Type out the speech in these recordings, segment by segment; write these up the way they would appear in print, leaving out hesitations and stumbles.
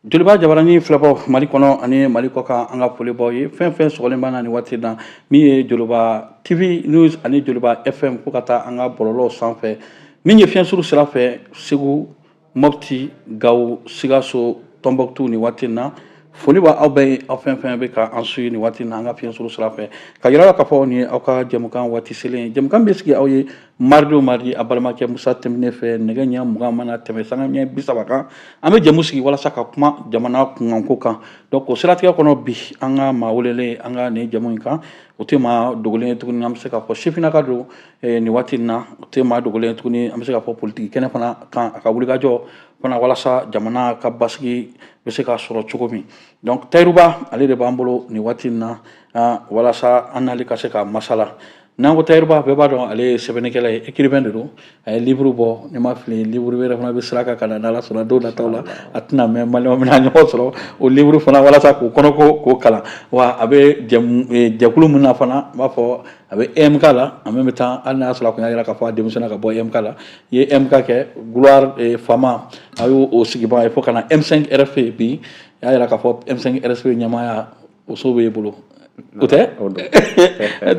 Joliba Jabarani filɛbɔ Mali kɔnɔ ani Mali kɔ kan, an ka foli b'aw ye. Fɛn fɛn sɔgɔlen b'an na nin waati na, min ye Joliba TV News ani Joliba FM, fo ka taa an ka bɔlɔlɔw sanfɛ, min ye fiɲɛsuru sira fɛ, Segu, Mopti, Gawo, Sikaso, Tɔnbɔkutu, nin waati na, foli b'a aw bɛɛ ye, aw fɛn fɛn bɛ ka an suit nin waati na an ka fiɲɛsuru sira fɛ, ka yira k'a fɔ nin ye aw ka jɛmukan waati selen ye. Jɛmukan bɛ sigi aw ye mardi o mardi, a balimakɛ Musa Tɛmɛne fɛ, nɛgɛ ɲɛ 20 mana tɛmɛ sanga ɲɛ 30 kan. An bɛ jɛmu sigi walasa ka kuma jamana kunkanko kan. Donc o siratigɛ kɔnɔ, bi an ka maa welelen an ka nin jɛmu in kan, o tɛ maa dogolen ye tuguni, an bɛ se k'a fɔ sifinnaka don nin waati in na. O tɛ maa dogolen ye tuguni, an bɛ se k'a fɔ politiki kɛnɛ fana kan, a ka wulikajɔ fana walasa jamana ka basigi bɛ se ka sɔrɔ cogo min. Donc Tayiruba, ale de b'an bolo nin waati in na walasa an n'ale ka se ka masala. N'an ko Tayiruba, bɛɛ b'a dɔn ale ye sɛbɛnnikɛla ye, écrivain de don. A ye livre bɔ, ni ma fili, livre wɛrɛ fana bɛ sira kan ka na, n'Ala sɔnna don nataw la. A tɛna mɛn, maliyɛnw bɛna ɲɔgɔn sɔrɔ o livre fana walasa k'o kɔnɔko k'o kalan. Wa a bɛ jɛkulu min na fana, n b'a fɔ a bɛ EMK la en même temps, hali n'a y'a sɔrɔ a kun y'a jira k'a fɔ a démissionné ka bɔ EMK la. I ye EMK kɛ, Gloire Fama, a y'o sigibaga ye, fo ka na M5 RFP. Bi a y'a jira k'a fɔ M5 RFP ɲɛmaaya, o so b'e bolo, o tɛ?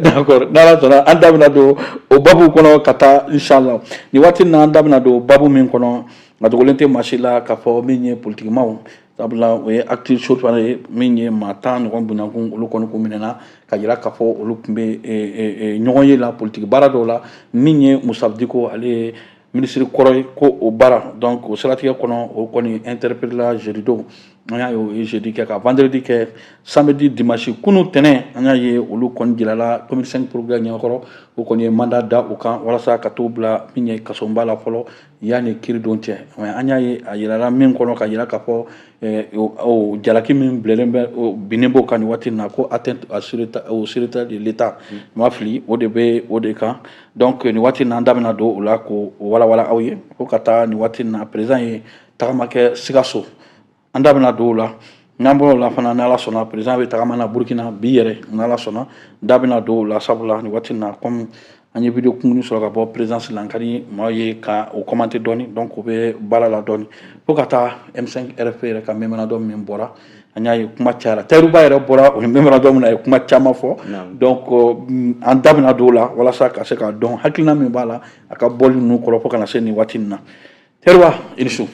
D'accord, n'Ala sɔnna, an da bɛna don o babu kɔnɔ ka taa, inshallah. Nin waati in na, an da bɛna don babu min kɔnɔ, a dogolen tɛ maa si la k'a fɔ min ye politikimaw, sabula o ye acte fana ye, min ye maa 10 ɲɔgɔn bunakun, olu kɔni kun minɛna ka jira k'a fɔ olu tun bɛ ɲɔgɔn ye la politiki baara dɔw la. Min ye Musa Diko, ale ye minisiri kɔrɔ ye, ko o baara. Donc o siratigɛ kɔnɔ, o kɔni interpellé la jeudi don. An y'a ye, o ye jeudi kɛ ka vendredi kɛ, samedi, dimanche, kunu tɛnɛ, an y'a ye olu kɔni jirala commissaire procureur ɲɛkɔrɔ. O kɔni ye mandat da u kan walasa ka t'u bila min ye kasobonba la fɔlɔ yanni kiiri don cɛ. An y'a ye a yirala min kɔnɔ ka yira k'a fɔ o jalaki min bilalen bɛ, binnen b'o kan nin waati in na, ko atteinte à au sûreté de l'État, n ma fili, o de bɛ o de kan. Donc nin waati in na, an da bɛna don o la k'o walawala aw ye, fo ka taa nin waati in na, président ye tagama kɛ Sikaso, an da bɛna don o la. N'an bɔra o la fana, n'Ala sɔnna, président bɛ tagama na Burukina bi yɛrɛ, n'Ala sɔnna, da bɛna don o la, sabula nin waati in na, comme an ye vidéo kunkurunin sɔrɔ ka bɔ présidence la, an ka di maaw ye ka o commenter dɔɔni. Donc o bɛ baara la dɔɔni, fo ka taa M5 RFP yɛrɛ ka mémorandum min bɔra, an y'a ye kuma cayara. Tayiruba yɛrɛ bɔra o mémorandum na, a ye kuma caman fɔ. Donc an da bɛna don o la walasa ka se k'a dɔn hakilina min b'a la a ka bɔli ninnu kɔrɔ fo ka na se nin waati in na. Tayiruba, i ni su.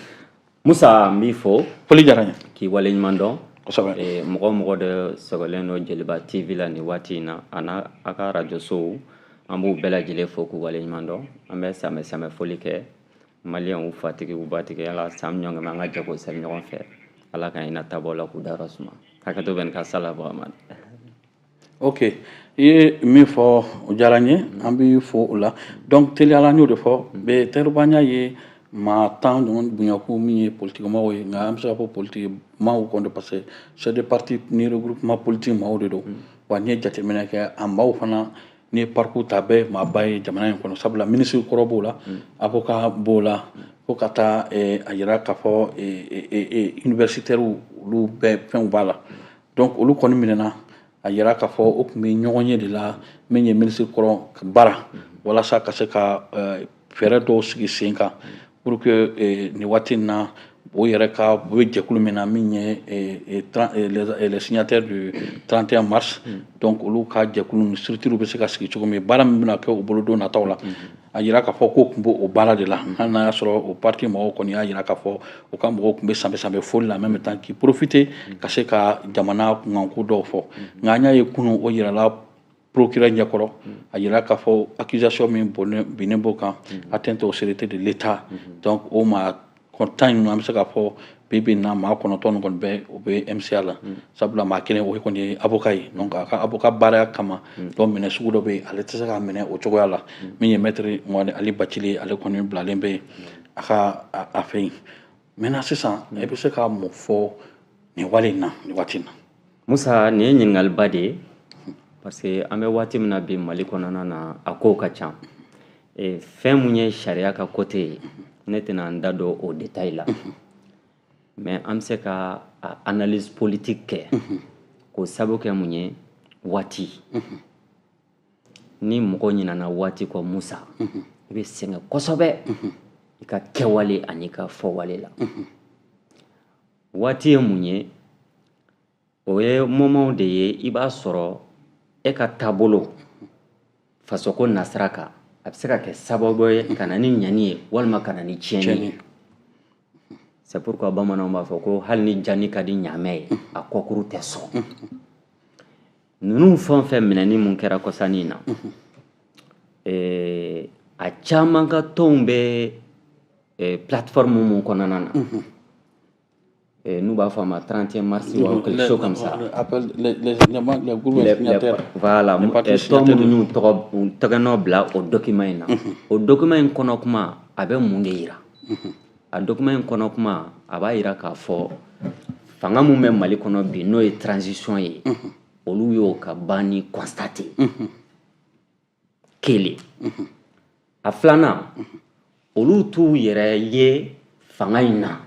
Musa, n b'i fo. Foli diyara n ye. K'i waleɲuman dɔn. Kosɛbɛ. Mɔgɔ o mɔgɔ de sɔgɔlen don Joliba TV la nin waati in na, a n'a a ka radio sow, an b'u bɛɛ lajɛlen fo k'u waleɲuman dɔn. An bɛ samɛ samɛ foli kɛ maliyɛnw fatigi, u batigi. Ala san ɲɔgɔn an ka jɛ k'o sɛbɛn ɲɔgɔn fɛ. Ala ka hinɛ taabɔ la k'u dayɔrɔ suma. Hakɛto bɛ nin ka sala Muhamad. Ok, i ye min fɔ, o diyara n ye, an b'i fo o la. Donc teliyala, n y'o de fɔ bɛ Tayiruba, n y'a ye maa 10 ɲɔgɔn bonyaku min ye politiki maaw ye, nka an bɛ se k'a fɔ politiki maaw kɔni, parce que chef de parti ni regroupement politique maaw de don. Wa n'i ye jateminɛ kɛ, a maaw fana, n'i ye parcours ta, bɛɛ ye maaba ye jamana in kɔnɔ, sabula ministre kɔrɔ b'o la, avocat b'o la, fo ka taa a yira k'a fɔ universitaires, olu bɛɛ fɛnw b'a la. Donc olu kɔni minɛna, a yira k'a fɔ o tun bɛ ɲɔgɔn ye de la, min ye ministre kɔrɔ baara, walasa ka se ka fɛɛrɛ dɔw sigi sen kan pour que nin waati in na, o yɛrɛ ka o bɛ jɛkulu min na, min ye les signataires du 31 mars, donc olu ka jɛkulu structure bɛ se ka sigi cogo min, baara min bɛna kɛ u bolo don nataw la. A yira k'a fɔ k'o tun b'o baara de la, hali n'a y'a sɔrɔ o parti mɔgɔw kɔni y'a yira k'a fɔ u ka mɔgɔw tun bɛ sanbɛ sanbɛ foli la, en même temps k'i profiter ka se ka jamana kunkanko dɔw fɔ. Nka an y'a ye kunun, o yirala procureur ɲɛkɔrɔ, a yira k'a fɔ accusation min binnen b'o kan, atteinte au sûreté de l'État. Donc o maa 10 ninnu, an bɛ se k'a fɔ bi bi in na, maa 9 kɔni bɛ o bɛ MCA la, sabula maa kelen, o kɔni ye avocat ye. Donc a ka avocat baara kama, donc minɛ sugu dɔ bɛ yen, ale tɛ se k'a minɛ o cogoya la. Min ye maître Mohamed Ali Bacili, ale kɔni bilalen bɛ a ka a fɛ yen. Maintenant sisan, e bɛ se ka mun fɔ nin wale in na nin waati in na? Musa, nin ye ɲininkaliba de ye, parce que an bɛ waati min na bi Mali kɔnɔna na, a kow ka ca. Fɛn mun ye sariya ka côté ye, ne tɛna n da don o détail la, mais an bɛ se ka a analyse politique kɛ k'o sabu kɛ mun ye. Waati ni mɔgɔ ɲinana waati kɔ, Musa, i bɛ sɛgɛn kosɛbɛ i ka kɛwale ani ka fɔwale la. Waati ye mun ye? O ye moment de ye, i b'a sɔrɔ e ka taabolo fasoko nasira kan, a bɛ se ka kɛ sababu ye ka na ni ɲani ye walima ka na ni tiɲɛni ye. C'est pourquoi bamananw b'a fɔ ko hali ni jani ka di ɲaamɛ ye, a kɔkuru tɛ sɔn. Ninnu fɛn o fɛn minɛni mun kɛra kɔsannin in na, a caman ka tɔnw bɛ plateforme mun kɔnɔna na, n'u b'a fɔ a ma 31 mars ou quelque chose comme ça. Appelle les groupes signataires. Voilà, tɔn minnu y'u tɔgɔ u tɛgɛnɔ bila o document in na. O document in kɔnɔ kuma, a bɛ mun de yira? A document in kɔnɔ kuma, a b'a yira k'a fɔ fanga mun bɛ Mali kɔnɔ bi, n'o ye transition ye, olu y'o ka banni constaté. Kelen. A filanan, olu t'u yɛrɛ ye fanga in na,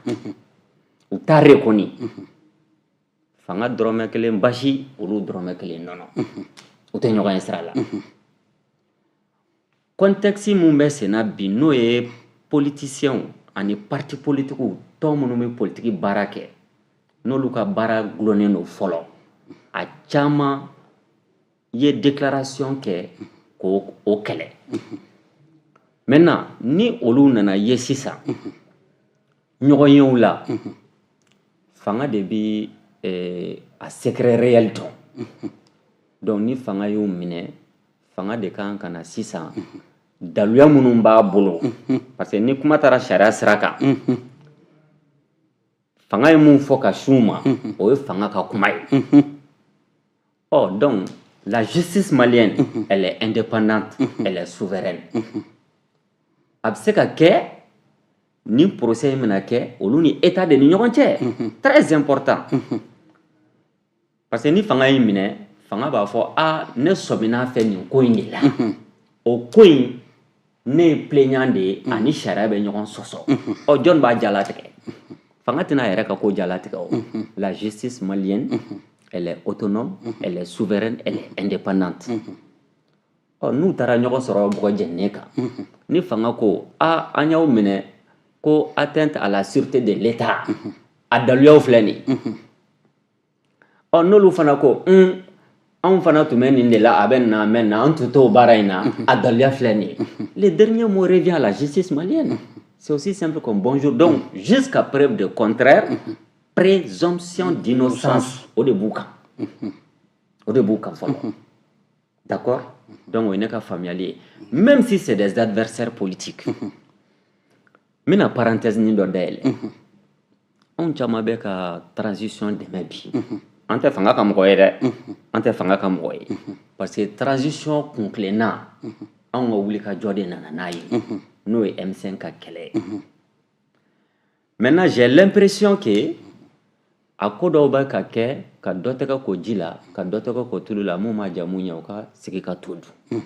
u t'a reconnu. Fanga dɔrɔmɛ kelen basi, olu dɔrɔmɛ kelen nɔnɔ, u tɛ ɲɔgɔn ye sira la. Contexte mun bɛ sen na bi, n'o ye politiciens ani parti politiques, tɔn minnu bɛ politiki baara kɛ, n'olu ka baara gulonnen don fɔlɔ, a caman ye déclaration kɛ k'o o kɛlɛ. Maintenant, ni olu nana ye sisan ɲɔgɔnyew la, fanga de bi a secret réel dɔn. Donc ni fanga y'u minɛ, fanga de kan ka na sisan daluya minnu b'a bolo, parce que ni kuma taara sariya sira kan, fanga ye mun fɔ ka s'u ma, o ye fanga ka kuma ye. Ɔ donc la justice malienne, elle est indépendante, elle est souveraine. A bɛ se ka kɛ ni procès in bɛna kɛ olu ni état de ni ɲɔgɔn cɛ. Très important, parce que ni fanga y'i minɛ, fanga b'a fɔ: a ne sɔmin'a fɛ nin ko in de la, o ko in ne ye plaignant de ye, ani sariya bɛ ɲɔgɔn sɔsɔ. Ɔ jɔn b'a jalatigɛ? Fanga tɛna a yɛrɛ ka ko jalatigɛ. O la justice malienne, elle est autonome, elle est souveraine, elle est indépendante. Ɔ n'u taara ɲɔgɔn sɔrɔ bɔgɔ jɛninen kan, ni fanga ko: a an y'aw minɛ ko atteinte à la sûreté de l'État, a daluyaw filɛ nin. Ɔ n'olu fana ko: un, anw fana tun bɛ nin de la, a bɛ nin na, a bɛ nin na, an tun t'o baara in na, a daluya filɛ nin ye, le dernier mot revient à la justice malienne. C'est aussi simple comme bonjour. Donc jusqu'à preuve de contraire, présomption d'innocence, o de b'u kan, o de b'u kan fɔlɔ. D'accord? Donc o ye ne ka faamuyali ye. Même si c'est des adversaires politiques, n bɛna parenthèse nin dɔ dayɛlɛ. Anw caman bɛ ka transition dɛmɛ bi, an tɛ fanga ka mɔgɔ ye dɛ, an tɛ fanga ka mɔgɔ ye, parce que transition kun tilenna, anw ka wuli ka jɔ de nana n'a ye, n'o ye M5 ka kɛlɛ ye. Maintenant, j'ai l'impression que a ko dɔw bɛ ka kɛ ka dɔ tɛgɛ ko ji la, ka dɔ tɛgɛ ko tulu la, mun ma ja mun ɲɛ, u ka sigi ka to dun.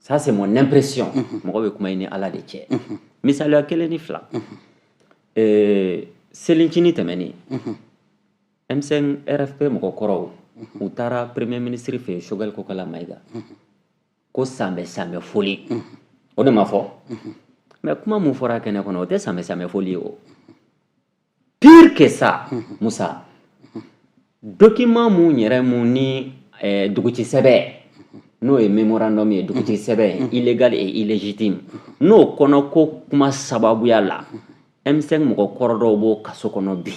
Ça, c'est mon impression. Mɔgɔ bɛ kuma i ni Ala de cɛ. Misaliya kelen ni fila, selincinin tɛmɛnen, M5 RFP mɔgɔkɔrɔw, u taara premier ministre fɛ yen, Choguel Kokala Maïga, ko sanbɛ sanbɛ foli. O de ma fɔ, mais kuma mun fɔra kɛnɛ kɔnɔ, o tɛ sanbɛ sanbɛ foli ye. O pire que ça, Musa, document mun yɛrɛ mun ni duguci sɛbɛn, n'o ye mémorandum ye, duguci sɛbɛn illégal et illégitime, n'o kɔnɔ ko kuma sababuya la M5 mɔgɔ kɔrɔ dɔw b'o kaso kɔnɔ bi,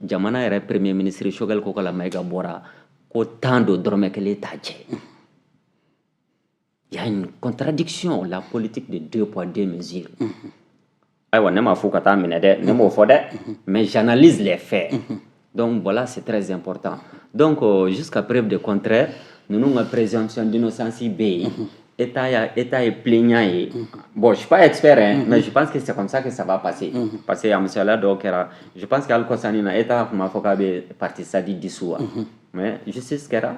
jamana yɛrɛ premier ministre Choguel Kokala Maïga bɔra ko tan don, dɔrɔmɛ kelen t'a jɛ. Il y a une contradiction, la politique de deux poids, deux mesures. Ayiwa, ne m'a fɔ ka taa minɛ dɛ, ne m'o fɔ dɛ, mais j'analyse les faits. Donc voilà, c'est très important. Donc jusqu'à preuve de contraire, ninnu ka présomption d'innocence bɛ yen. État ya État ye plaignant ye. Bon, je suis pas expert, hein, mais je pense que c'est comme ça que ça va passer, parce que a misaliya dɔw kɛra. Je pense que hali kɔsannin na, État tun b'a fɔ k'a bɛ parti SADI dissous wa, mais justice kɛra,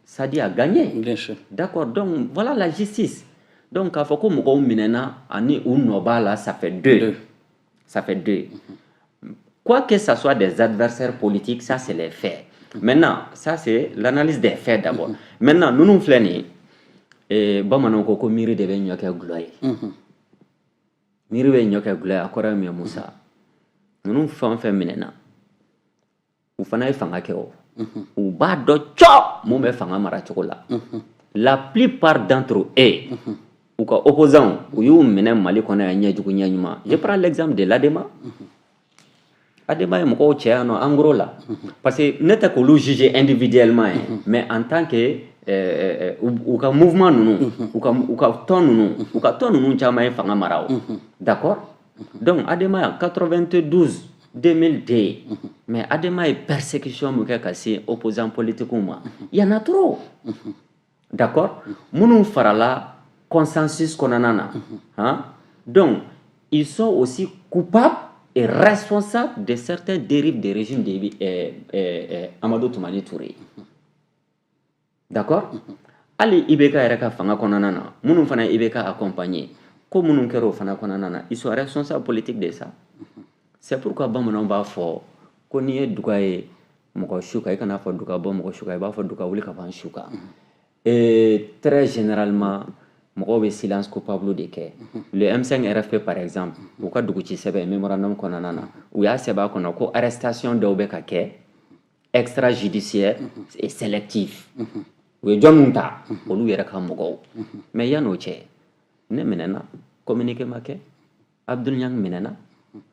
SADI a gagné. Bien sûr. D'accord, donc voilà la justice. Donc k'a fɔ ko mɔgɔw minɛna ani u nɔ b'a la, ça fait deux. Deux. Ça fait deux. Quoi que ça soit des adversaires politiques, ça, c'est les faits. Maintenant, ça, c'est l'analyse des faits d'abord. Maintenant, ninnu filɛ nin ye, bamananw ko ko miiri de bɛ ɲɔ kɛ gulɔ ye. Miiri bɛ ɲɔ kɛ gulɔ ye, a kɔrɔ ye mun ye, Musa? Ninnu fɛn o fɛn minɛna, U fana ye fanga kɛ, o u b'a dɔn cɔ mun bɛ fanga mara cogo la. La plupart d'entre eux, u ka opposants, u y'u minɛ Mali kɔnɔ yan, ɲɛjugu ɲɛ ɲuman. Je prends l'exemple de l'ADEMA. ADEMA ye mɔgɔw cɛ yan nɔ en gros la, parce que ne tɛ k'olu juger individuellement ye, mais en tant que u ka mouvement ninnu, u ka tɔn ninnu, u ka tɔn ninnu caman ye fanga mara o, d'accord. Donc ADEMA 92 2002, mais ADEMA ye persécution min kɛ ka se opposants politiques ma, il y en a trop, d'accord. Minnu farala consensus kɔnɔna na, hein, donc ils sont aussi coupables et responsables de certaines dérives des régimes de Amadou Toumani Touré, d'accord. Hali IBK yɛrɛ ka fanga kɔnɔna na, minnu fana ye IBK accompagné, ko minnu kɛra o fana kɔnɔna na, ils sont responsables politiques de ça. C'est pourquoi bamananw b'a fɔ ko n'i ye duga ye mɔgɔ su kan, i kana fɔ duga bɔ mɔgɔ su kan, i b'a fɔ duga wuli ka bɔ an su kan. Et très généralement, mɔgɔw bɛ silence coupable de kɛ. Le M5 RFP par exemple, u ka duguci sɛbɛn, mémorandum kɔnɔna na, u y'a sɛbɛn a kɔnɔ ko arrestation dɔw bɛ ka kɛ extrajudiciaire et sélectif. U ye jɔnniw ta? Olu yɛrɛ ka mɔgɔw. Mais yan'o cɛ, ne minɛna, communiqué ma kɛ. Abdul Niang minɛna,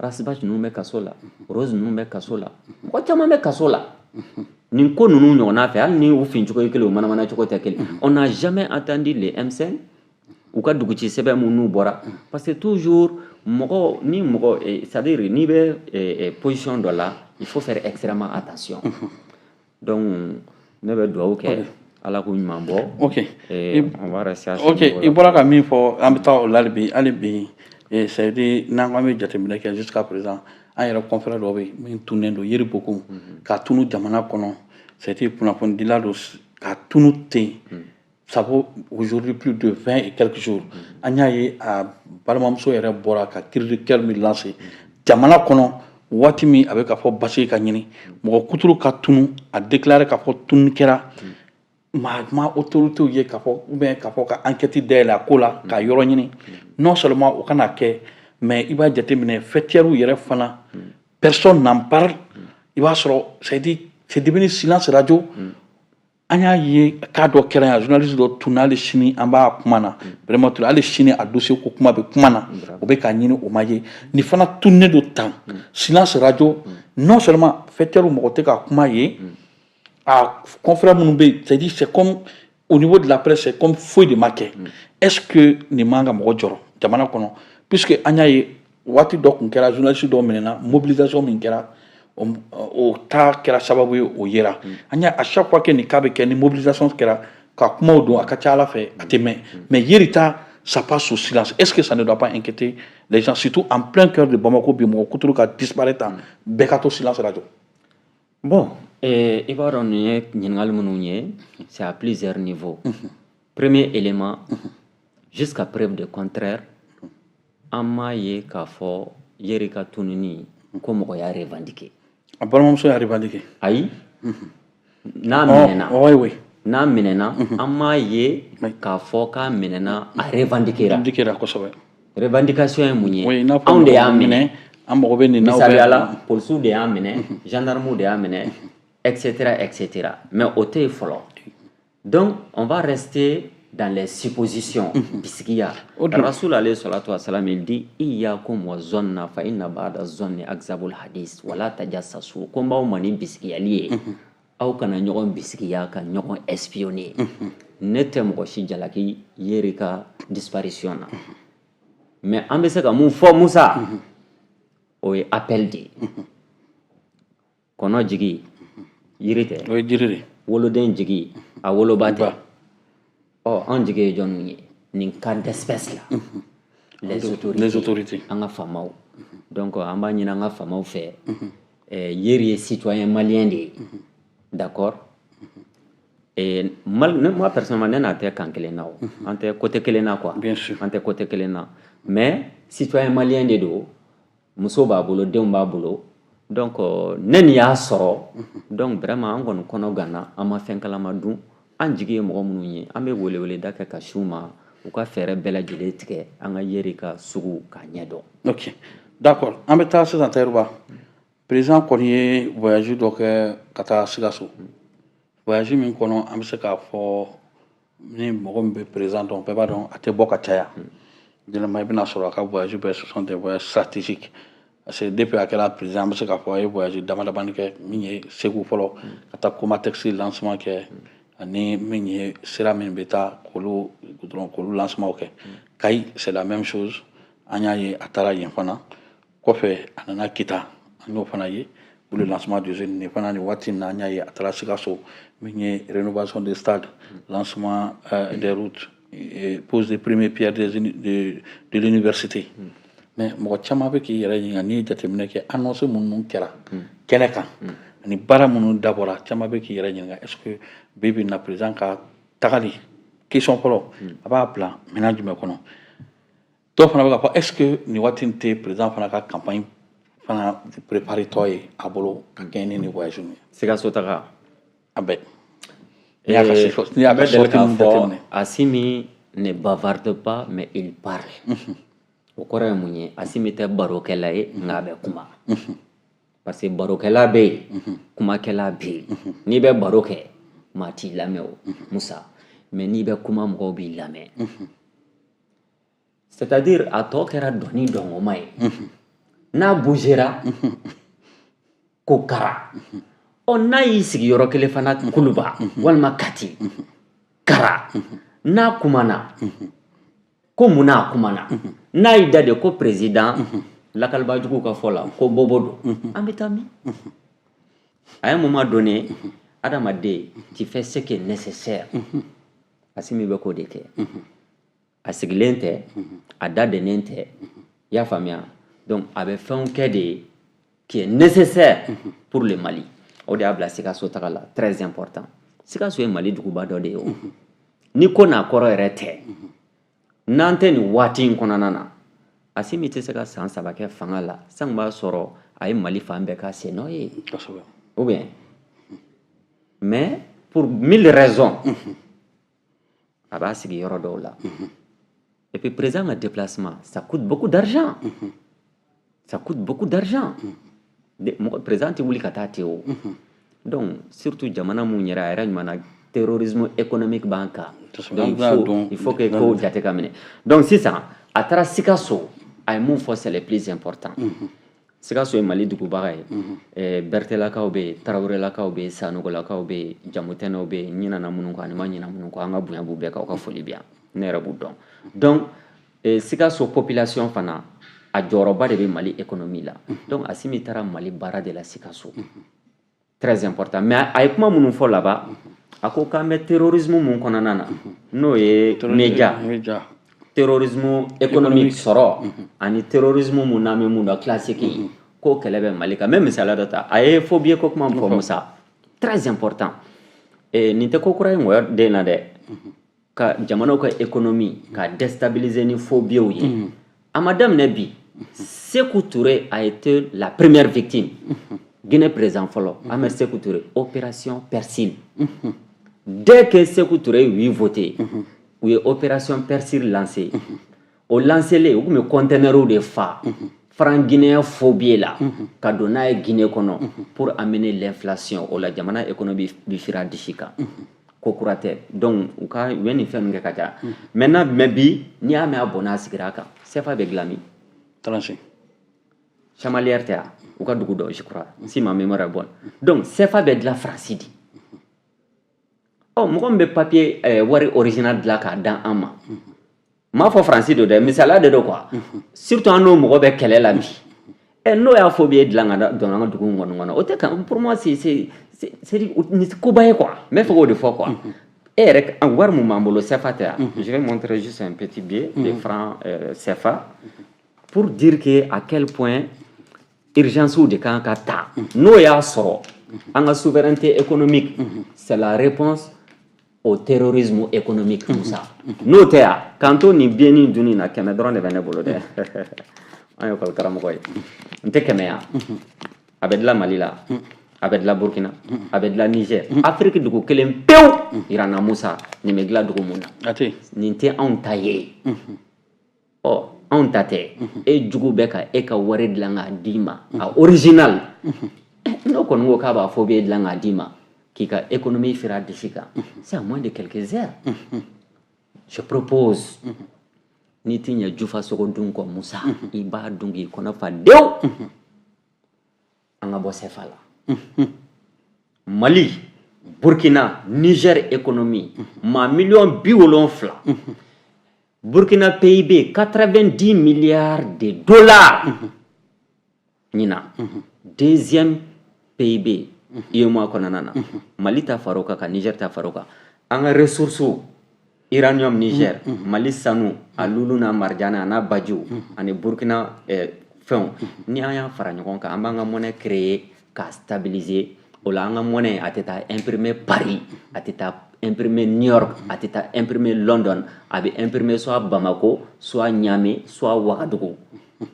Ras Bath ninnu bɛ kaso la, Rose ninnu bɛ kaso la, mɔgɔ caman bɛ kaso la nin ko ninnu ɲɔgɔnna fɛ. Hali ni u fin cogo ye kelen, u manamana cogo tɛ kelen. On n'a jamais entendu les M5 u ka duguci sɛbɛn minnu bɔra, parce que toujours mɔgɔ ni mɔgɔ, c'est à dire n'i bɛ position dɔ la, il faut faire extrêmement attention. Donc ne bɛ dugawu kɛ, Ala k'u ɲuman bɔ. On va rester à ce Ok, niveau-là. I bɔra ka min fɔ, an bɛ taa o la hali bi. Hali bi, c'est à dire n'an ko an bɛ jateminɛ kɛ jusqu'à présent, an yɛrɛ confrère dɔ bɛ yen min tunnen don, Yeri Bokum, ka tunu jamana kɔnɔ. C'est à dire kunnafonidila don, ka tunu ten, ça vaut aujourd'hui plus de 20 et quelques jours. An y'a ye, a balimamuso yɛrɛ bɔra ka cri de cœur min lancer jamana kɔnɔ waati min a bɛ ka fɔ basigi ka ɲini, mɔgɔ kuturu ka tunu, a déclaré k'a fɔ tununi kɛra, maa ma autorités ye k'a fɔ ou bien k'a fɔ ka enquête dayɛlɛ a ko la, ka yɔrɔ ɲini. Non seulement o kana kɛ, mais i b'a jateminɛ, faîtières yɛrɛ fana, personne n'en parle. I b'a sɔrɔ c'est à dire c'est devenu silence radio. An y'a ye k'a dɔ kɛra yan, journaliste dɔ tunna, hali sini an b'a kuma na vraiment, hali sini a dossier ko kuma bɛ kuma na, o bɛ k'a ɲini, o ma ye. Nin fana tunnen don tan, silence radio. Non seulement faîtières, mɔgɔ tɛ ka kuma ye, a confrère minnu bɛ yen, c'est à dire c'est comme au niveau de la presse, c'est comme foyi de ma kɛ. Est-ce que nin man ka mɔgɔ jɔrɔ jamana kɔnɔ, puisque an y'a ye waati dɔ tun kɛra, journaliste dɔw minɛna, mobilisation min kɛra, o ta kɛra sababu ye o yera. An y'a à chaque fois que nin cas bɛ kɛ, ni mobilisation kɛra ka kumaw don, a ka ca Ala fɛ a tɛ mɛn. Mais Yeri ta, ça passe sous silence. Est-ce que ça ne doit pas inquiéter les gens, surtout en plein cœur de Bamako bi, mɔgɔ kuturu ka disparaître tan, bɛɛ ka to silence radio? Bon, i b'a dɔn, nin ye ɲininkali minnu ye, c'est à plusieurs niveaux. Premier élément, jusqu'à preuve de contraire, an m'a ye k'a fɔ Yeri ka tununi ko mɔgɔ y'a revendiqué. A balimamuso y'a revendiqué. Ayi, n'a minɛna, oui oui n'a minɛna, an m'a ye k'a fɔ k'a minɛna, a revendiquera. Revendiquera kosɛbɛ. Revendication ye mun ye? Oui, i n'a fɔ Anw de y'a mɔgɔ minɛ. An mago bɛ nin na. Misaliya la, polisiw de y'a minɛ, gendarmew de y'a minɛ, etc., etc. Mais o tɛ yen fɔlɔ. Donc on va rester dans les suppositions, bisigiya. O dun. Rasul alayhi salatu wasalam, il dit: "Iyyakum wa zanna, fa inna ba'da zanni akzabul hadis, wala tajassasu." Ko n b'aw ma ni bisigiyali ye, aw kana ɲɔgɔn bisigiya ka ɲɔgɔn espionner. Ne tɛ mɔgɔ si jalaki Yeri ka disparition na, mais an bɛ se ka mun fɔ, Musa, o ye appel de ye. Kɔnɔ jigi yiri tɛ? O ye jiri de. Woloden jigi a woloba tɛ? Ba. Ɔ, an jigi ye jɔnniw ye nin cas d'espèce la? Les autorités. Les autorités. An ka faamaw. Donc an b'a ɲini an ka faamaw fɛ. Yeri ye citoyen malien de ye, d'accord. Et moi personnellement, ne n'a tɛ kan kelen na, o an tɛ côté kelen na quoi. Bien sûr. An tɛ côté kelen na, mais citoyen malien de don, muso b'a bolo, denw b'a bolo. Donc ne nin y'a sɔrɔ, donc vraiment an kɔni kɔnɔ ganna, an ma fɛn kalama dun. An jigi ye mɔgɔ minnu ye, an bɛ weleweleda kɛ ka s'u ma, u ka fɛɛrɛ bɛɛ lajɛlen tigɛ an ka Yeri ka sugu k'a ɲɛ dɔn. Ok, d'accord. An bɛ taa sisan, Tayiruba. Président kɔni ye voyage dɔ kɛ ka taa Sikaso. Voyage min kɔnɔ, an bɛ se k'a fɔ ni mɔgɔ min bɛ président dɔn, bɛɛ b'a dɔn a tɛ bɔ ka caya. Généralement, i bɛna sɔrɔ a ka voyage bɛɛ, ce sont des voyages stratégiques, parce que depuis a kɛra président, an bɛ se k'a fɔ a ye voyage dama damani kɛ. Min ye Segu fɔlɔ, ka taa Comatex lancement kɛ, ani min ye sira min bɛ taa k'olu goudron, k'olu lancement kɛ. Kayi, c'est la même chose, an y'a ye a taara yen fana. Kɔfɛ, a nana Kita, an y'o fana ye pour le lancement d'usine. Nin fana, nin waati in na, an y'a ye a taara Sikaso, min ye rénovation des stades, lancement des routes et pose des premières pierres de l'université. Mais mɔgɔ caman bɛ k'i yɛrɛ ɲininka, n'i ye jateminɛ kɛ, annonce minnu kɛra kɛnɛ kan ani baara minnu dabɔra, caman bɛ k'i yɛrɛ ɲininka: est ce que bi bi in na, président ka tagali, question fɔlɔ, a b'a bila minɛn jumɛn kɔnɔ? Dɔw fana bɛ k'a fɔ: est ce que nin waati in tɛ président fana ka campagne fana préparé tɔ ye a bolo ka kɛɲɛ ni nin voyage ninnu ye? Sikaso taga? A bɛɛ, n'i y'a ka Bɛ deli sortie k'a ninnu fɔ, jateminɛ. Assimi ne bavarde pas, mais il parle. O kɔrɔ ye mun ye? Assimi tɛ barokɛla ye, nka a bɛ kuma, parce que barokɛla bɛ yen, kumakɛla bɛ yen. N'i bɛ baro kɛ, maa t'i lamɛn o, Musa, mais n'i bɛ kuma, mɔgɔw b'i lamɛn. C'est à dire, a tɔ kɛra dɔnni dɔnkoma ye. N'a bougera ko kara ɔ, n'a y'i sigi yɔrɔ kelen fana, Kuluba walima Kati, kara. N'a kumana ko mun? N'a kumana, n'a y'i da de ko président, lakalibajugu ka fɔ la ko bobo don, an bɛ taa min? À un moment donné, adamaden, tu fais ce qui est nécessaire. Assimi bɛ k'o de kɛ. A sigilen tɛ, a da dennen tɛ, i y'a faamuya? Donc a bɛ fɛnw kɛ de qui est nécessaire pour le Mali. O de y'a bila Sikaso taga la, très important. Sikaso ye Mali duguba dɔ de ye. O ni ko n'a kɔrɔ yɛrɛ tɛ, n'an tɛ nin waati in kɔnɔna na, Assimi tɛ se ka san 3 kɛ fanga la san b'a sɔrɔ a ye Mali fan bɛɛ ka sen nɔ ye. Ou bien, mais pour mille raisons, a b'a sigi yɔrɔ dɔw la. Et puis président ka déplacement, ça coûte beaucoup d'argent, ça coûte beaucoup d'argent. Mɔgɔ président tɛ wuli ka taa ten o. Donc surtout jamana mun yɛrɛ, a yɛrɛ ɲuman na, terrorisme économique b'an kan. Donc il faut que kow jate ka minɛ. Donc sisan a taara Sikaso, a ye mun fɔ? C'est le plus important. Sikaso ye Mali dugubaga ye. Bɛrɛtɛlakaw bɛ yen, Tarawelelakaw bɛ yen, Sanɔgɔlakaw bɛ yen, Jamutɛnɛw bɛ yen. N ɲinɛna minnu kɔ ani ma ɲinɛ minnu kɔ, an ka bonya b'u bɛɛ kan, u ka foli bɛ yan, ne yɛrɛ b'u dɔn. Donc Sikaso population fana, a jɔyɔrɔba de bɛ Mali économie la. Donc Assimi taara Mali baara de la Sikaso, très important. Mais a ye kuma minnu fɔ laban, a ko k'an bɛ terrorisme mun kɔnɔna na, n'o ye média, terrorisme économique sɔrɔ ani terrorisme mun n'an bɛ mun dɔn classique, ko kɛlɛ bɛ Mali kan. N bɛ misaliya dɔ ta. A ye faux billet ko kuma min fɔ, Musa, très important. Nin tɛ ko kura ye ngɔyɔ den na dɛ, ka jamanaw ka économie ka déstabiliser ni faux billets ye. A ma daminɛ bi. Sékou Touré a été la première victime. Guinée président fɔlɔ, Ahmed Sékou Touré, opération Persil. Dès que Sékou Touré ye oui voté, u ye opération Persil lancé. O lancelen, u tun bɛ conteneurs de fa franc guinéen faux billet la ka don n'a ye Guinée kɔnɔ pour amener l'inflation. O la, jamana économie bi fira disi kan. Ko kura tɛ. Donc u ka u ye nin fɛn min kɛ ka ca maintenant. Mais bi, n'i y'a mɛn a bɔnna a sigira a kan, CFA bɛ dilan min? Taransi. Chamalières tɛ wa? U ka dugu dɔ, je crois, si ma mémoire est bonne. Donc CFA bɛ dilan Faransi de. Ɔ, mɔgɔ min bɛ papier wari original dilan k'a dan an ma, n m'a fɔ Faransi don dɛ, misaliya de don quoi. Surtout an n'o mɔgɔ bɛ kɛlɛ la bi. Ɛ, n'o y'a fɔ b'i dilan ka don an ka dugu in kɔni kɔnɔ, o tɛ kan. Pour moi, c'est nin tɛ koba ye quoi. N bɛ fɛ k'o de fɔ quoi. E yɛrɛ, wari mun b'an bolo, CFA tɛ wa? Je vais montrer juste un petit billet de francs CFA pour dire que à quel point urgence de kan ka ta. N'o y'a sɔrɔ an ka souveraineté économique, c'est la réponse au terrorisme économique, Musa. N'o tɛ yan, k'an to nin bienni dunni na, 100 dɔrɔn de bɛ ne bolo dɛ. An ye école karamɔgɔ ye, n tɛ 100 yan. A bɛ dilan Mali la, a bɛ dilan Burkina, a bɛ dilan Niger. Afiriki dugu kelen pewu yirana, Musa, nin bɛ dilan dugu mun na? A tɛ. Nin tɛ anw ta ye. Ɔ. Anw ta tɛ. E jugu bɛ ka e ka wari dilan k'a d'i ma, a original. N'o kɔni ko k'a b'a fɔ b'e dilan k'a d'i ma, k'i ka économie fira disi kan, c'est à moins de quelques heures. Je propose, n'i ti ɲɛ jufa sogo dun kɔ, Musa, i b'a dun k'i kɔnɔ fa dewu. An ka bɔ CFA la. Mali, Burkina, Niger, économie maa miliyɔn 70. Burkina PIB 90 milliards de dollars ɲinan, deuxième PIB UEMOA kɔnɔna na. Mali ta far'o kan, ka Niger ta far'o kan. An ka ressources, uranium Niger, Mali sanu, a lulu n'a marijana a n'a bajiw ani Burkina fɛnw, ni an y'a fara ɲɔgɔn kan, an b'an ka monnaie créer k'a stabiliser. O la, an ka monnaie a tɛ taa imprimer Paris, a tɛ taa imprimer New York, a tɛ taa imprimer London. A bɛ imprimer soit Bamako, soit Niamey, soit Ouagadougou.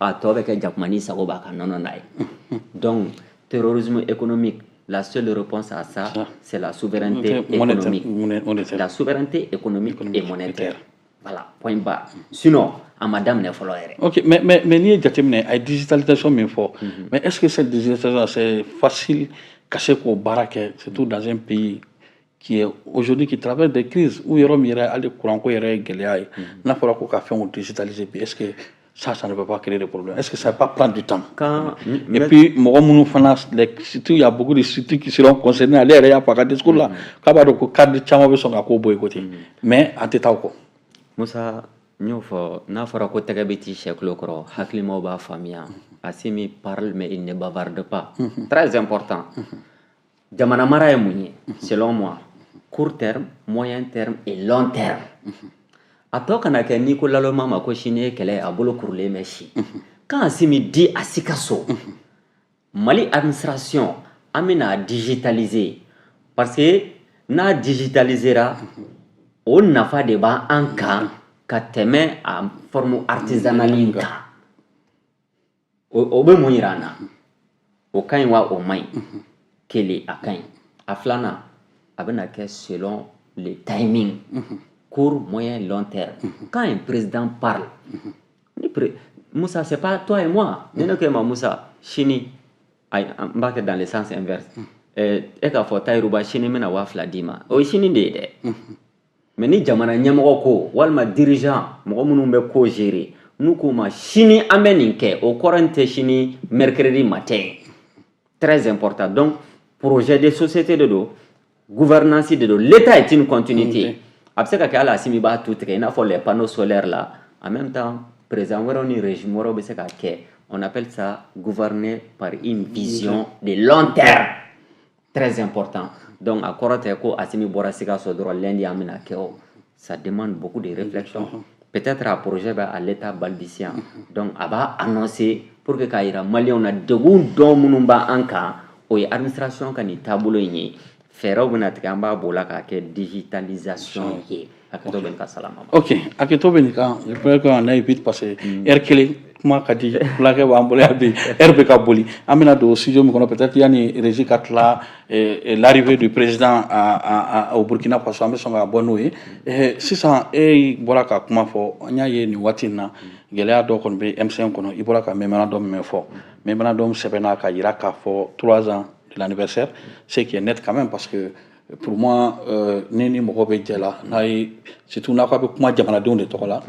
A tɔ bɛ kɛ jakumani sago b'a ka nɔnɔ n'a ye. Donc terrorisme économique, la seule réponse à ça, c'est la souveraineté économique, la souveraineté économique et monétaire. Voilà, point barre. Sinon a ma daminɛ fɔlɔ yɛrɛ. Ok, mais n'i ye jateminɛ, a ye digitalisation min fɔ, mais est ce que cette digitalisation, c'est facile ka se k'o baara kɛ, surtout dans un pays qui est aujourd'hui, qui traverse des crises où yɔrɔ min yɛrɛ, hali courant ko yɛrɛ ye gɛlɛya ye? N'a fɔra ko ka fɛnw digitaliser bi, est ce que ça ne peut pas créer des problèmes? Est-ce que ça ne va pas prendre du temps? Quand, Et puis, mɔgɔ minnu fana, surtout, il y a beaucoup de structures qui seront concernées. Ale yɛrɛ y'a fɔ a ka discours la k'a b'a dɔn ko cadre caman bɛ sɔn ka ko boycotter, mais an tɛ taa o kɔ. Musa, n y'o fɔ, n'a fɔra ko tɛgɛ bɛ ci sɛ tulo kɔrɔ, hakilimaw b'a faamuya. Assimi parle, mais il ne bavarde pas. Très important. Jamana mara ye mun ye? Selon moi, court terme, moyen terme et long terme. A tɔ kana kɛ n'i ko laloma ma ko sini ye kɛlɛ, a bolo kurulen bɛ si. Quand Assimi dit à Sikasso, Mali administration, an bɛna digitaliser, parce que n'a digitalisera, o nafa de b'an kan ka tɛmɛ a forme artisanale in kan. O bɛ mun yira an na? O ka ɲi wa o man ɲi? Kelen, a ka ɲi. A filanan, a bɛna kɛ selon le timing, court, moyen, long terme. Quand un président parle, ni Moussa, c'est pas toi et moi. Ni ne ko e ma Moussa, sini, ayi, n b'a kɛ dans le sens inverse. E k'a fɔ Tayiruba, sini n bɛna 2000 d'i ma, o ye sini de ye dɛ. Mais ni jamana ɲɛmɔgɔ ko, walima dirigeant, mɔgɔ minnu bɛ ko gérer, n'u k'u ma sini an bɛ nin kɛ, o kɔrɔ in tɛ sini mercredi matin. Très important. Donc projet de société de don, gouvernance de don. L'État est une continuité. A bɛ se ka kɛ hali Assimi b'a tu tigɛ, i n'a fɔ les panneaux solaires là. En même temps, président wɛrɛw ni régime wɛrɛw bɛ se ka kɛ. On appelle ça gouverner par une vision de long terme. Très important. Donc a kɔrɔ tɛ ko Assimi bɔra Sikaso dɔrɔn, lundi an bɛna kɛ o. Ça demande beaucoup de réflexion. Peut-être a projet bɛ à l'état balbutiant. Donc a b'a annoncer pour que k'a yira maliyɛnw na degun dɔn minnu b'an kan, o ye administration ka nin taabolo in ye. Fɛɛrɛw bɛna tigɛ, an b'a b'o la k'a kɛ digitalisation ye. Hakɛto bɛ nin ka salama ma. Ok, hakɛto bɛ nin kan. Je crois qu'on aille vite parce que heure kelen kuma ka di, fulakɛ b'an bolo yan bi, heure bɛ ka boli. An bɛna don studio min kɔnɔ, peut-être yanni régie ka tila, l'arrivée du président au Burkina Faso, an bɛ sɔn ka bɔ n'o ye. Sisan e bɔra ka kuma fɔ, an y'a ye nin waati in na, gɛlɛya dɔ kɔni bɛ M5 kɔnɔ. I bɔra ka mémorandum min fɔ, mémorandum sɛbɛnna ka yira k'a fɔ 3 ans de l'anniversaire, ce qui est net quand même, parce que pour moi, ni mɔgɔ bɛ jɛ la n'a ye, surtout n'a ko a bɛ kuma jamanadenw de tɔgɔ la,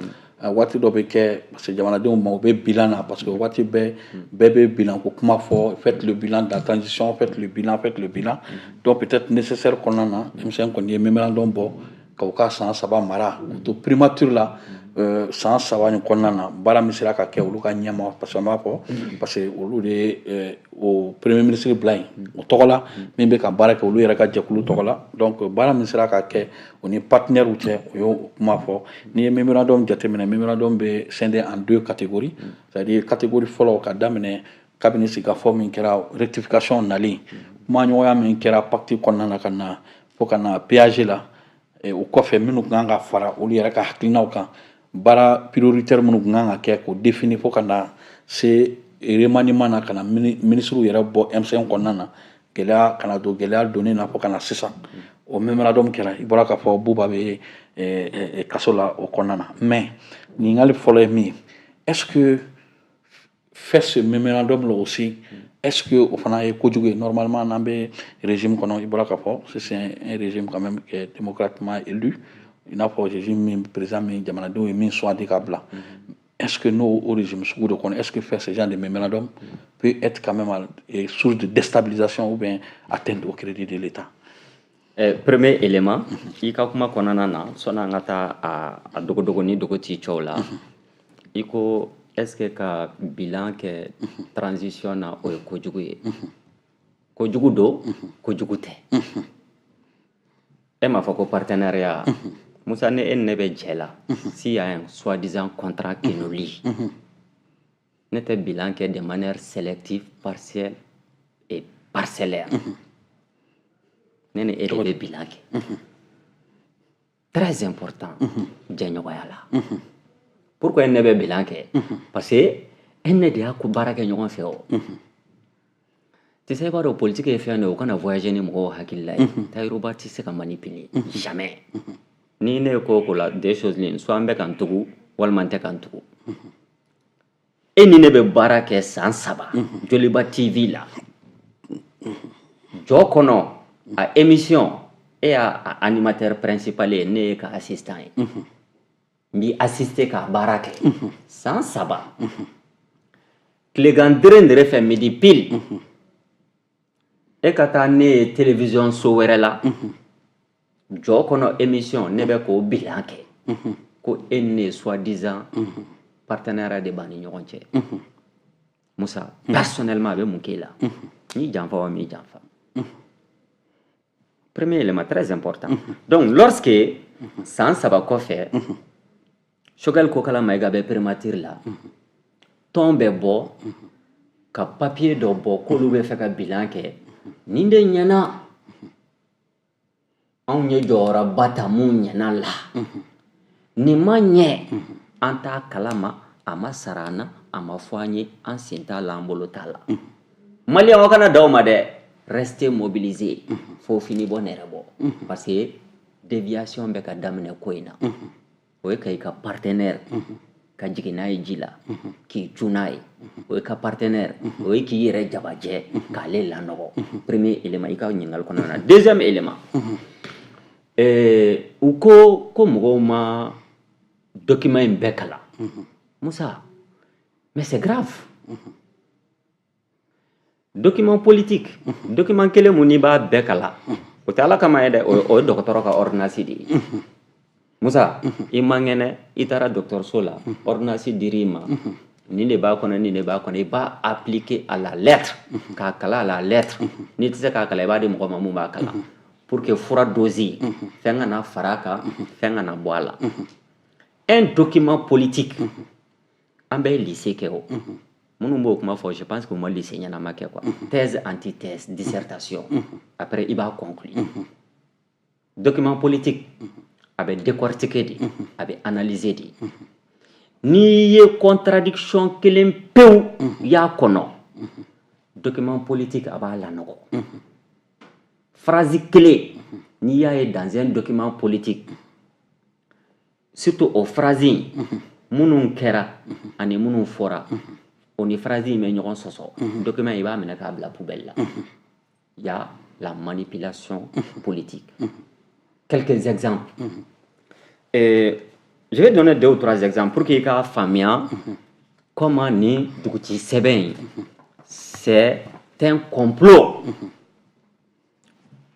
waati dɔ bɛ kɛ, parce que jamanadenw ma, u bɛ bilan na, parce que waati bɛɛ bɛɛ bɛ bilan ko kuma fɔ: faites le bilan de la transition, faites le bilan, faites le bilan. Donc peut-être nécessaire kɔnɔna na, M5 kɔni ye mémorandum bɔ ka u ka san 3 mara k'u to primature la. San 3 nin kɔnɔna na, baara min sera ka kɛ olu ka ɲɛma, parce que an b'a fɔ, parce que olu de ye o premier ministre bila yen o tɔgɔ la, min bɛ ka baara kɛ olu yɛrɛ ka jɛkulu tɔgɔ la. Donc baara min sera ka kɛ o ni partenaires cɛ, o y'o kuma fɔ. N'i ye mémorandum jateminɛ, mémorandum bɛ scindé en deux catégories, c'est à dire catégorie fɔlɔ, ka daminɛ kabini sigikafɔ min kɛra, rectification nalen, kumaɲɔgɔnya min kɛra pacte kɔnɔna na, ka na fo ka na PAG la. O kɔfɛ, minnu kan ka fara olu yɛrɛ ka hakilinaw kan, baara prioritaire minnu tun kan ka kɛ k'o définir, fo ka na se remaniement na, ka na ministres yɛrɛ bɔ M5 kɔnɔna na, gɛlɛya kana don, gɛlɛya donnen na, fo ka na sisan o mémorandum kɛra. I bɔra k'a fɔ Buba bɛ kaso la o kɔnɔna na. Mais ɲininkali fɔlɔ ye min ye, est ce que Est-ce que faire ce mémorandum là aussi, est-ce que o fana ye kojugu ye? Normalement, n'an bɛ régime kɔnɔ, i bɔra k'a fɔ, c'est un régime quand même qui est démocratiquement élu, i n'a fɔ régime min, président min, jamanadenw ye min sugandi ka bila. Est-ce que n'o o régime sugu de kɔnɔ, est-ce que faire ce genre de mémorandum peut être quand même source de déstabilisation ou bien atteinte au crédit de l'État? Premier élément, i ka kuma kɔnɔna na, sɔnni an ka taa a dogodogo ni dogo t'i cɛw la, i ko est-ce que ka bilan kɛ transition na, o ye kojugu ye? Kojugu don, kojugu tɛ. E m'a fɔ ko partenariat. Musa, ni e ni ne bɛ jɛ la, s'il y a un soi-disant contrat qui nous lie, ne tɛ bilan kɛ de manière sélective, partielle et parcellaire. Ne ni e de bɛ bilan kɛ. Très important, jɛɲɔgɔnya la. Pourquoi ne bɛ bilan kɛ? Parce que e ne de y'a ko baara kɛ ɲɔgɔn fɛ. O tu sais, i b'a dɔn, politique ye fɛn dɔ ye, o kana voyager ni mɔgɔw hakilila ye. Tayiruba tɛ se ka manipuler jamais. Ni ne ye ko o ko la, deux choses l'une: soit an bɛ ka n tugu, walima n tɛ ka n tugu. E ni ne bɛ baara kɛ san 3 Joliba TV la, jɔ kɔnɔ, a émission, e y'a animateur principal ye, ne ye ka assistant ye. N b'i assister k'a baara kɛ san 3, tilegan dere fɛ, midi pile, e ka taa ne ye télévision so wɛrɛ la, jɔ kɔnɔ émission, ne bɛ k'o bilan kɛ ko e ni ne ye soi-disant partenariat de b'an ni ɲɔgɔn cɛ. Musa, personnellement, a bɛ mun k'e la? N y'i janfa wa? M'i janfa. Premier élément très important. Donc lorsque san 3 kɔfɛ, Choguel Kokala Maïga bɛ primature la, tɔn bɛ bɔ ka papier dɔ bɔ k'olu bɛ fɛ ka bilan kɛ, nin de ɲɛna, anw ye jɔyɔrɔba ta mun ɲɛna la, nin ma ɲɛ, an t'a kalama, a ma sara an na, a ma fɔ an ye, an sen t'a la, an bolo t'a la. Maliyɛnw kana da o ma dɛ. Restez mobilisés fo fini bɔ, nɛrɛ bɔ, parce que déviation bɛ ka daminɛ ko in na. O ye ka i ka partenaire ka jigin n'a ye ji la k'i cun n'a ye, o ye ka partenaire, o ye k'i yɛrɛ jabajɛ k'ale lanɔgɔ. Premier élément i ka ɲininkali kɔnɔna na. Deuxième élément, u ko ko mɔgɔw ma document in bɛɛ kalan. Musa, mais c'est grave. Document politique, document kelen mun n'i b'a bɛɛ kalan, o tɛ Ala kama ye dɛ, o ye dɔgɔtɔrɔ ka ordonnance de ye. Musa, i man kɛnɛ, i taara dɔgɔtɔrɔso la, ordonnance dir'i ma, nin de b'a kɔnɔ, nin de b'a kɔnɔ, i b'a appliquer à la lettre, k'a kalan à la lettre. N'i tɛ se k'a kalan, i b'a di mɔgɔ ma mun b'a kalan, pour que fura dose, fɛn kana fara a kan, fɛn kana bɔ a la. Un document politique, an bɛɛ ye lycée kɛ. O minnu b'o kuma fɔ, je pense que u ma lycée ɲɛnama kɛ quoi. Thèse, antithèse, dissertation, après i b'a conclure. Document politique, a bɛ décortiquer de, a bɛ analyser de. N'i ye contradiction kelen pewu y'a kɔnɔ, document politique, a b'a lanɔgɔ. Phrase kelen n'i y'a ye dans un document politique, surtout o phrase in, minnu kɛra ani minnu fɔra, o ni phrase in bɛ ɲɔgɔn sɔsɔ, document i b'a minɛ k'a bila poubelle la. Il y a la manipulation politique. Quelques exemples. Je vais donner deux ou trois exemples pour qu'il k'a faamuya comment ni duguci sɛbɛn in, c'est un complot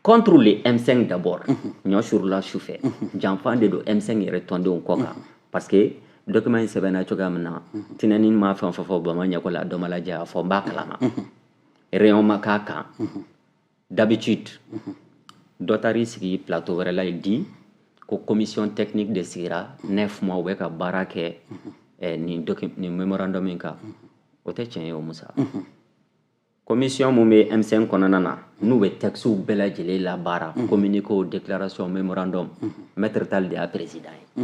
contre le M5 d'abord. Ɲɔ surula su fɛ, janfan de don M5 yɛrɛ tɔndenw kɔ kan, parce que document in sɛbɛnna cogoya min na, tinɛni ma fɛn fɛn fɔ Bama ɲɛko la, dɔ ma lajɛ a fɔ n b'a kalama, réunion ma k'a kan. D'habitude, dɔ taar'i sigi plateau wɛrɛ la, il dit ko commission technique de sigira 9 mois, u bɛ ka baara kɛ nin mémorandum in kan. O tɛ tiɲɛ ye o, Musa. Commission mun bɛ M5 kɔnɔna na, n'u bɛ textes bɛɛ lajɛlen labaara, communiqué, déclaration, mémorandum, Maître Tall de y'a président ye.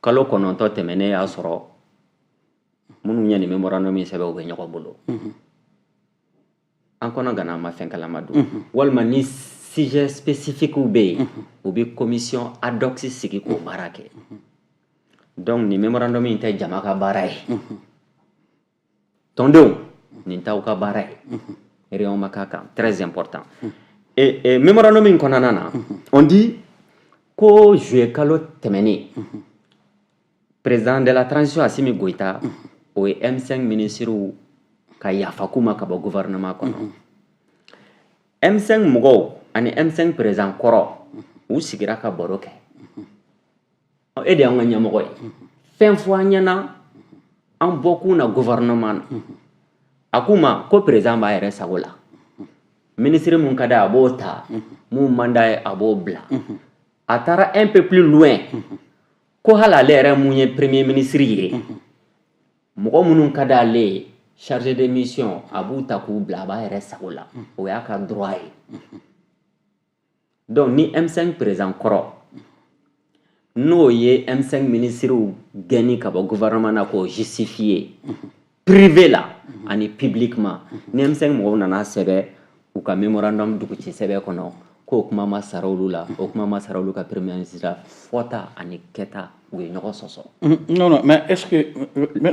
Kalo 9 tɛmɛnen y'a sɔrɔ minnu ye nin mémorandum in sɛbɛn, u bɛ ɲɔgɔn bolo. An kɔnɔ gana, an ma fɛn kalama don. Walima ni sujet spécifique bɛ yen, u bɛ commission ad hoc sigi k'o baara kɛ. Donc nin mémorandum in tɛ jama ka baara ye, tɔndenw, nin t'aw ka baara ye, réunion ma k'a kan, très important. Et mémorandum in kɔnɔna na, on dit ko juillet kalo tɛmɛnen, président de la transition Assimi Goïta, o ye M5 ministres ka yafa k'u ma ka bɔ gouvernement kɔnɔ. M5 mɔgɔw ani M5 président kɔrɔ, u sigira ka baro kɛ. E de y'an ka ɲɛmɔgɔ ye, fɛn fɔ an ɲɛna an bɔkun na gouvernement na. A k'u ma ko président b'a yɛrɛ sago la, ministre mun ka d'a ye, a b'o ta, mun man d'a ye, a b'o bila. A taara un peu plus loin ko hali ale yɛrɛ mun ye premier ministre ye, mɔgɔ minnu ka d'ale ye, chargé de mission, a b'u ta k'u bila, a b'a yɛrɛ sago la, o y'a ka droit ye. Donc ni M5 président kɔrɔ, n'o ye M5 ministres gɛnni ka bɔ gouvernement na k'o justifier privé la ani publiquement, ni M5 mɔgɔw nana sɛbɛn u ka mémorandum duguci sɛbɛn kɔnɔ k'o kuma ma sara olu la, o kuma ma sara olu ka premier ministre la, fɔta ani kɛta, u ye ɲɔgɔn sɔsɔ. Non, non, mais est-ce que,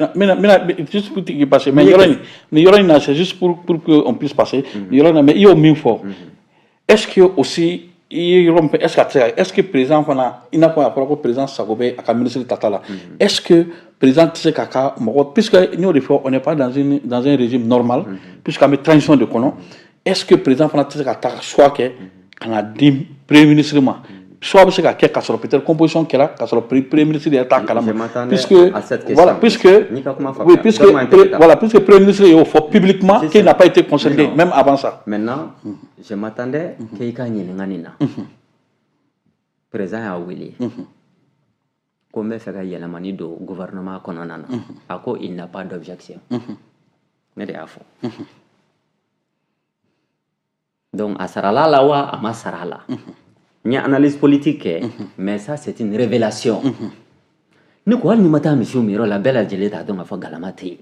maintenant, juste pour te passer, mais nin yɔrɔ in na, c'est juste pour qu'on puisse passer, nin yɔrɔ in na, mais i y'o min fɔ, est-ce que aussi, i ye yɔrɔ min fɔ, est-ce que a tɛ se ka, est-ce que président fana, i n'a fɔ a fɔra ko président sago bɛ a ka ministre tata la, est-ce que président tɛ se k'a ka mɔgɔ, puisque n y'o de fɔ, on n'est pas dans un régime normal, puisqu'an bɛ transition de kɔnɔ, est-ce que président fana tɛ se ka taa choix kɛ ka na di premier ministre ma? Soit bɛ se ka kɛ ka sɔrɔ peut-être composition kɛra ka sɔrɔ premier ministre yɛrɛ t'a kalama, puisque voilà, puisque oui, puisque voilà, puisque premier ministre y'o fɔ publiquement qu'il n'a pas été consulté même avant ça. Maintenant, je m'attendais k'i ka ɲininka nin na. Président y'a wele ko n bɛ fɛ ka yɛlɛmani don gouvernement kɔnɔna na, a ko il n'a pas d'objection. Ne de y'a fɔ. Donc a sarala la wa a ma sara la, n ye analyse politique kɛ, mais ça, c'est une révélation. Ne ko hali ni ma taa misiw min yɔrɔ la, bɛɛ lajɛlen t'a dɔn k'a fɔ galama tɛ yen.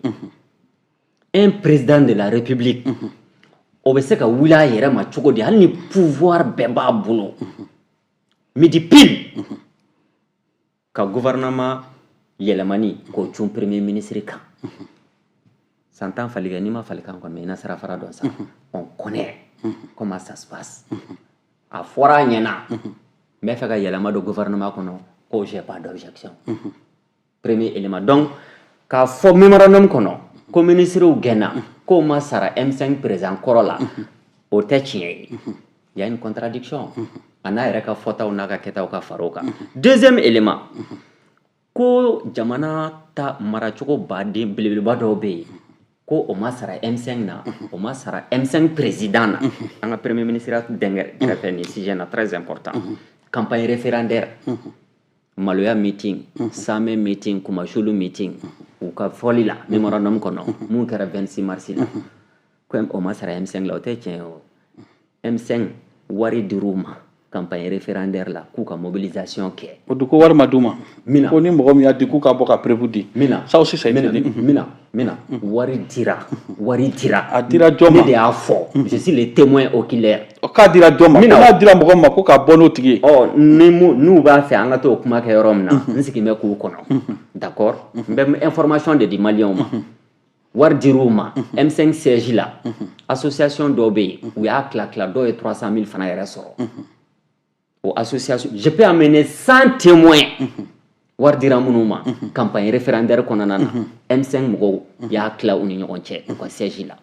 Un président de la République, o bɛ se ka wuli a yɛrɛ ma cogo di, hali ni pouvoir bɛɛ b'a bolo, midi pile, ka gouvernement yɛlɛmani k'o cun premier ministre kan? San 10 falikɛ, n'i ma falikan kɔni mɛn, i na sira fara dɔn sa. On connaît comment ça se passe. A fɔra a ɲɛna n bɛ fɛ ka yɛlɛma don gouvernement kɔnɔ, ko j'ai pas d'objection. Premier élément. Donc k'a fɔ mémorandum kɔnɔ ko ministres gɛnna k'o ma sara M5 président kɔrɔ la, o tɛ tiɲɛ ye. Il y a une contradiction a n'a yɛrɛ ka fɔtaw n'a ka kɛtaw ka fara o kan. Deuxième élément, ko jamana ta maracogo baden belebeleba dɔw bɛ yen ko o ma sara M5 na, o ma sara M5 président na. An ka premier ministre dɛngɛ kɛrɛfɛ nin sujet na, très important. Campagne référendaire, maloya meeting, Samɛ meeting, Kumasulu meeting, u ka fɔli la mémorandum kɔnɔ, mun kɛra 26 mars la, ko o ma sara M5 la, o tɛ tiɲɛ ye. O M5 wari dir'u ma campagne référendaire la k'u ka mobilisation kɛ. O dun ko wari ma d'u ma. Mina. Ko ni mɔgɔ min y'a di k'u ka bɔ ka preuve di. Mina. Ça aussi, ça a été Mina. dit. Mina, mina, wari dira, wari dira. A dira jɔn ma? Ne de y'a fɔ, je suis le témoin oculaire. K'a dira jɔn ma? Mina. Ko n'a dira mɔgɔ min ma, ko k'a bɔ n'o tigi ye. Ɔ, ni mu n'u b'a fɛ an ka t'o kuma kɛ yɔrɔ min na, n sigi bɛ k'u kɔnɔ, d'accord. N bɛ information de di maliyɛnw ma. Wari dir'u ma M5 siège la, association dɔw bɛ yen, u y'a tila tila, dɔw ye 300 000 fana yɛrɛ sɔrɔ o association. Je peux amener 100 témoins, wari dira minnu ma campagne référendaire kɔnɔna na, M5 mɔgɔw y'a tila u ni ɲɔgɔn cɛ u ka siège la.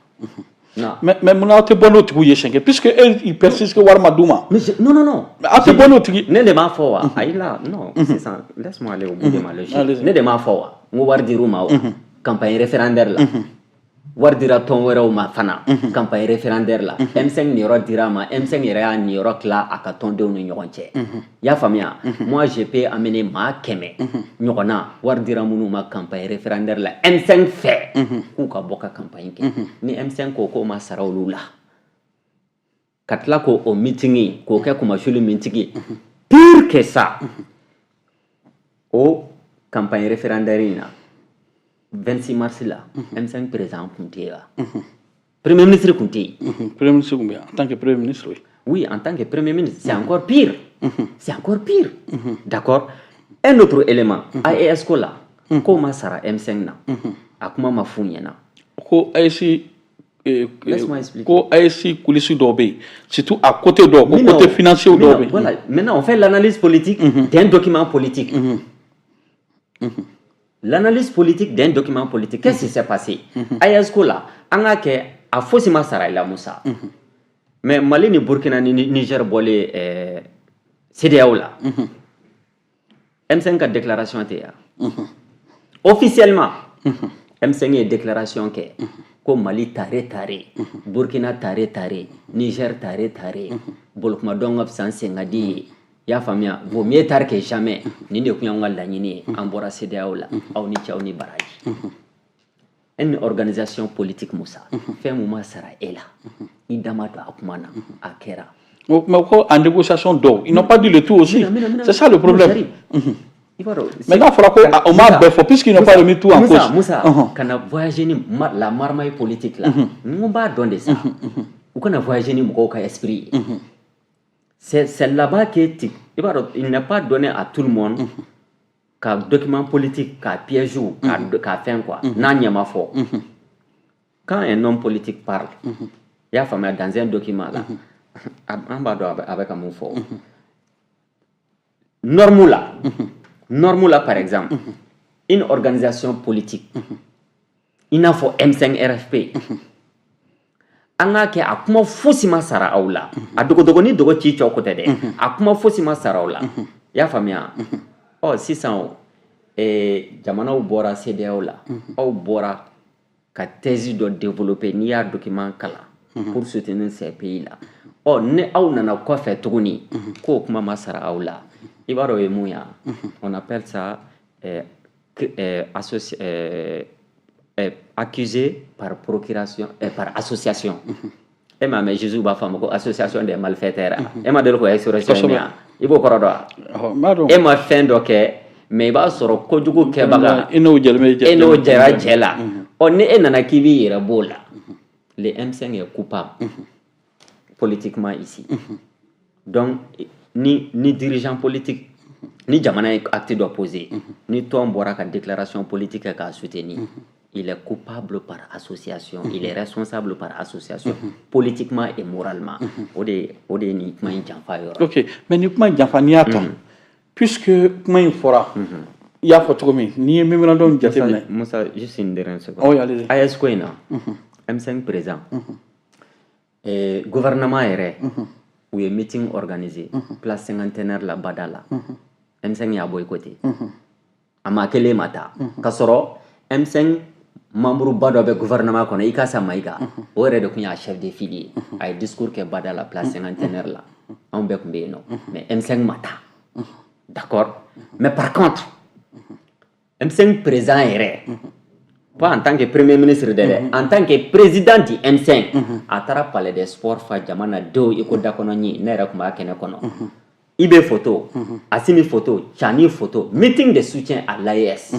Non. Mais munna aw tɛ bɔ n'o tigiw ye siɲɛ kelen, puisque eux, ils persistent que wari ma d'u ma? Mais non, non, non. Mais aw tɛ bɔ n'o tigi. Ne de m'a fɔ wa? Ayi la, non, sisan, laisse-moi aller au bout de ma logique. Allez-y. Ne de m'a fɔ wa n ko wari dir'u ma wa campagne référendaire la? Wari dira tɔn wɛrɛw ma fana campagne référendaire la. M5 niyɔrɔ dira a ma, M5 yɛrɛ y'a niyɔrɔ tila a ka tɔndenw ni ɲɔgɔn cɛ. I y'a faamuya? Moi, je peux amener maa 100 ɲɔgɔnna, wari dira minnu ma campagne référendaire la M5 fɛ k'u ka bɔ ka campagne kɛ. Ni M5 ko k'o ma sara olu la, ka tila k'o o meeting k'o kɛ kumasuli meeting, pire que ça, o campagne référendaire in na, 26 mars la, M5 président kun tɛ yen wa? Premier ministre kun tɛ yen? Premier ministre kun bɛ yan en tant que premier ministre, oui. Oui, en tant que premier ministre, c'est encore pire, c'est encore pire, d'accord. Un autre élément, AES ko la. K'o ma sara M5 na, a kuma ma f'u ɲɛna. Ko AES Laisse-moi expliquer. Ko AES coulisses dɔw bɛ yen, surtout à côté dɔw, ko côté financier dɔw bɛ yen. Voilà, maintenant on fait l'analyse politique d'un document politique. L'analyse politique d'un document politique, qu'est-ce qui s'est passé? AES ko la, an k'a kɛ a fosi ma sara i la, Musa. Mais Mali ni Burkina ni Niger bɔlen CEDEAO la, M5 ka déclaration tɛ yan. Officiellement, M5 ye déclaration kɛ ko Mali tare tare, Burkina tare tare, Niger tare tare, bolokumadɔn ka fisa n sen ka di ye. I y'a faamuya, vaut mieux tard que jamais. Nin de tun y'anw ka laɲini ye, an bɔra CEDEAO la, aw ni cɛw ni baraji. Une organisation politique, Musa, fɛn mun ma sara e la, i da ma don a kuma na, a kɛra. Mais ko en négociation dɔw, ils n'ont pas dit le tout aussi. C'est ça le problème. I b'a dɔn. Mais n'a fɔra ko o m'a bɛɛ fɔ, puisqu'ils n'ont pas remis tout en Musa, cause. Musa, kana voyager ni la marmaille politique la. N ko b'a dɔn de sa. U kana voyager ni mɔgɔw ka esprit ye. C'est là-bas que tu, i b'a dɔn, il n'est pas donné à tout le monde ka document politique ka piège ou ka fɛn quoi, n'a ɲɛ ma fɔ. Quand un homme politique parle, i y'a faamuya, dans un document là, an b'a dɔn a bɛ ka mun fɔ. Norme la, norme la, par exemple, une organisation politique i n'a fɔ M5 RFP, an k'a kɛ a kuma fosi ma sara aw la, a dogodogo ni dogo ci cɔ ko tɛ dɛ, a kuma fosi ma sara aw la, i y'a faamuya. Ɔ sisan o jamanaw bɔra CEDEAO la, aw bɔra ka thèse dɔ développer, n'i y'a document kalan, pour soutenir ces pays là. Ɔ ni aw nana kɔfɛ tuguni k'o kuma ma sara aw la, i b'a dɔn o ye mun ye? On appelle ça accusé par procuration, par association. E m'a mɛn Jésus b'a fɔ a ma ko association des malfaiteurs? E ma deli k'o expression mɛn wa? I b'o kɔrɔ dɔn wa? E ma fɛn dɔ kɛ, mais i b'a sɔrɔ kojugu kɛbaga i n'o jɛlen bɛ. E n'o jɛra jɛ la. Ɔ ni e nana k'i b'i yɛrɛ b'o la, le M5 est coupable politiquement ici. Donc ni dirigeant politique ni jamana ye acte dɔ posé, ni tɔn bɔra ka déclaration politique kɛ k'a soutenir, il est coupable par association, il est responsable par association, politiquement et moralement. O de ye nin kuma in janfa yɔrɔ. Ok, mais nin kuma in janfa, n'i y'a ta, puisque kuma in fɔra, i y'a fɔ cogo min, n'i ye mémorandum jateminɛ. Musa, juste une dernière seconde. Oui, allez-y. AES ko in na, M5 président, gouvernement yɛrɛ, u ye meeting organisé place Cinquantenaire la, Bada la. M5 y'a boycotté. A maa kelen ma taa. K'a sɔrɔ M5 membre ba dɔ bɛ gouvernement kɔnɔ, Ikasa Mayiga, o yɛrɛ de tun y'a chef de file ye. A ye discours kɛ Bada la, place Cinquantenaire la. Anw bɛɛ tun bɛ yen nɔ. Mais M5 ma taa. D'accord. Mais par contre, M5 président yɛrɛ, pas en tant que premier ministre dɛ dɛ, en tant que président du M5, a taara Palais des Sports fa jama na denw i ko dakɔnɔ ɲi, ne yɛrɛ tun b'a kɛnɛ kɔnɔ. IB photo, Assimi photo, Tchani photo, meeting de soutien à l'AES.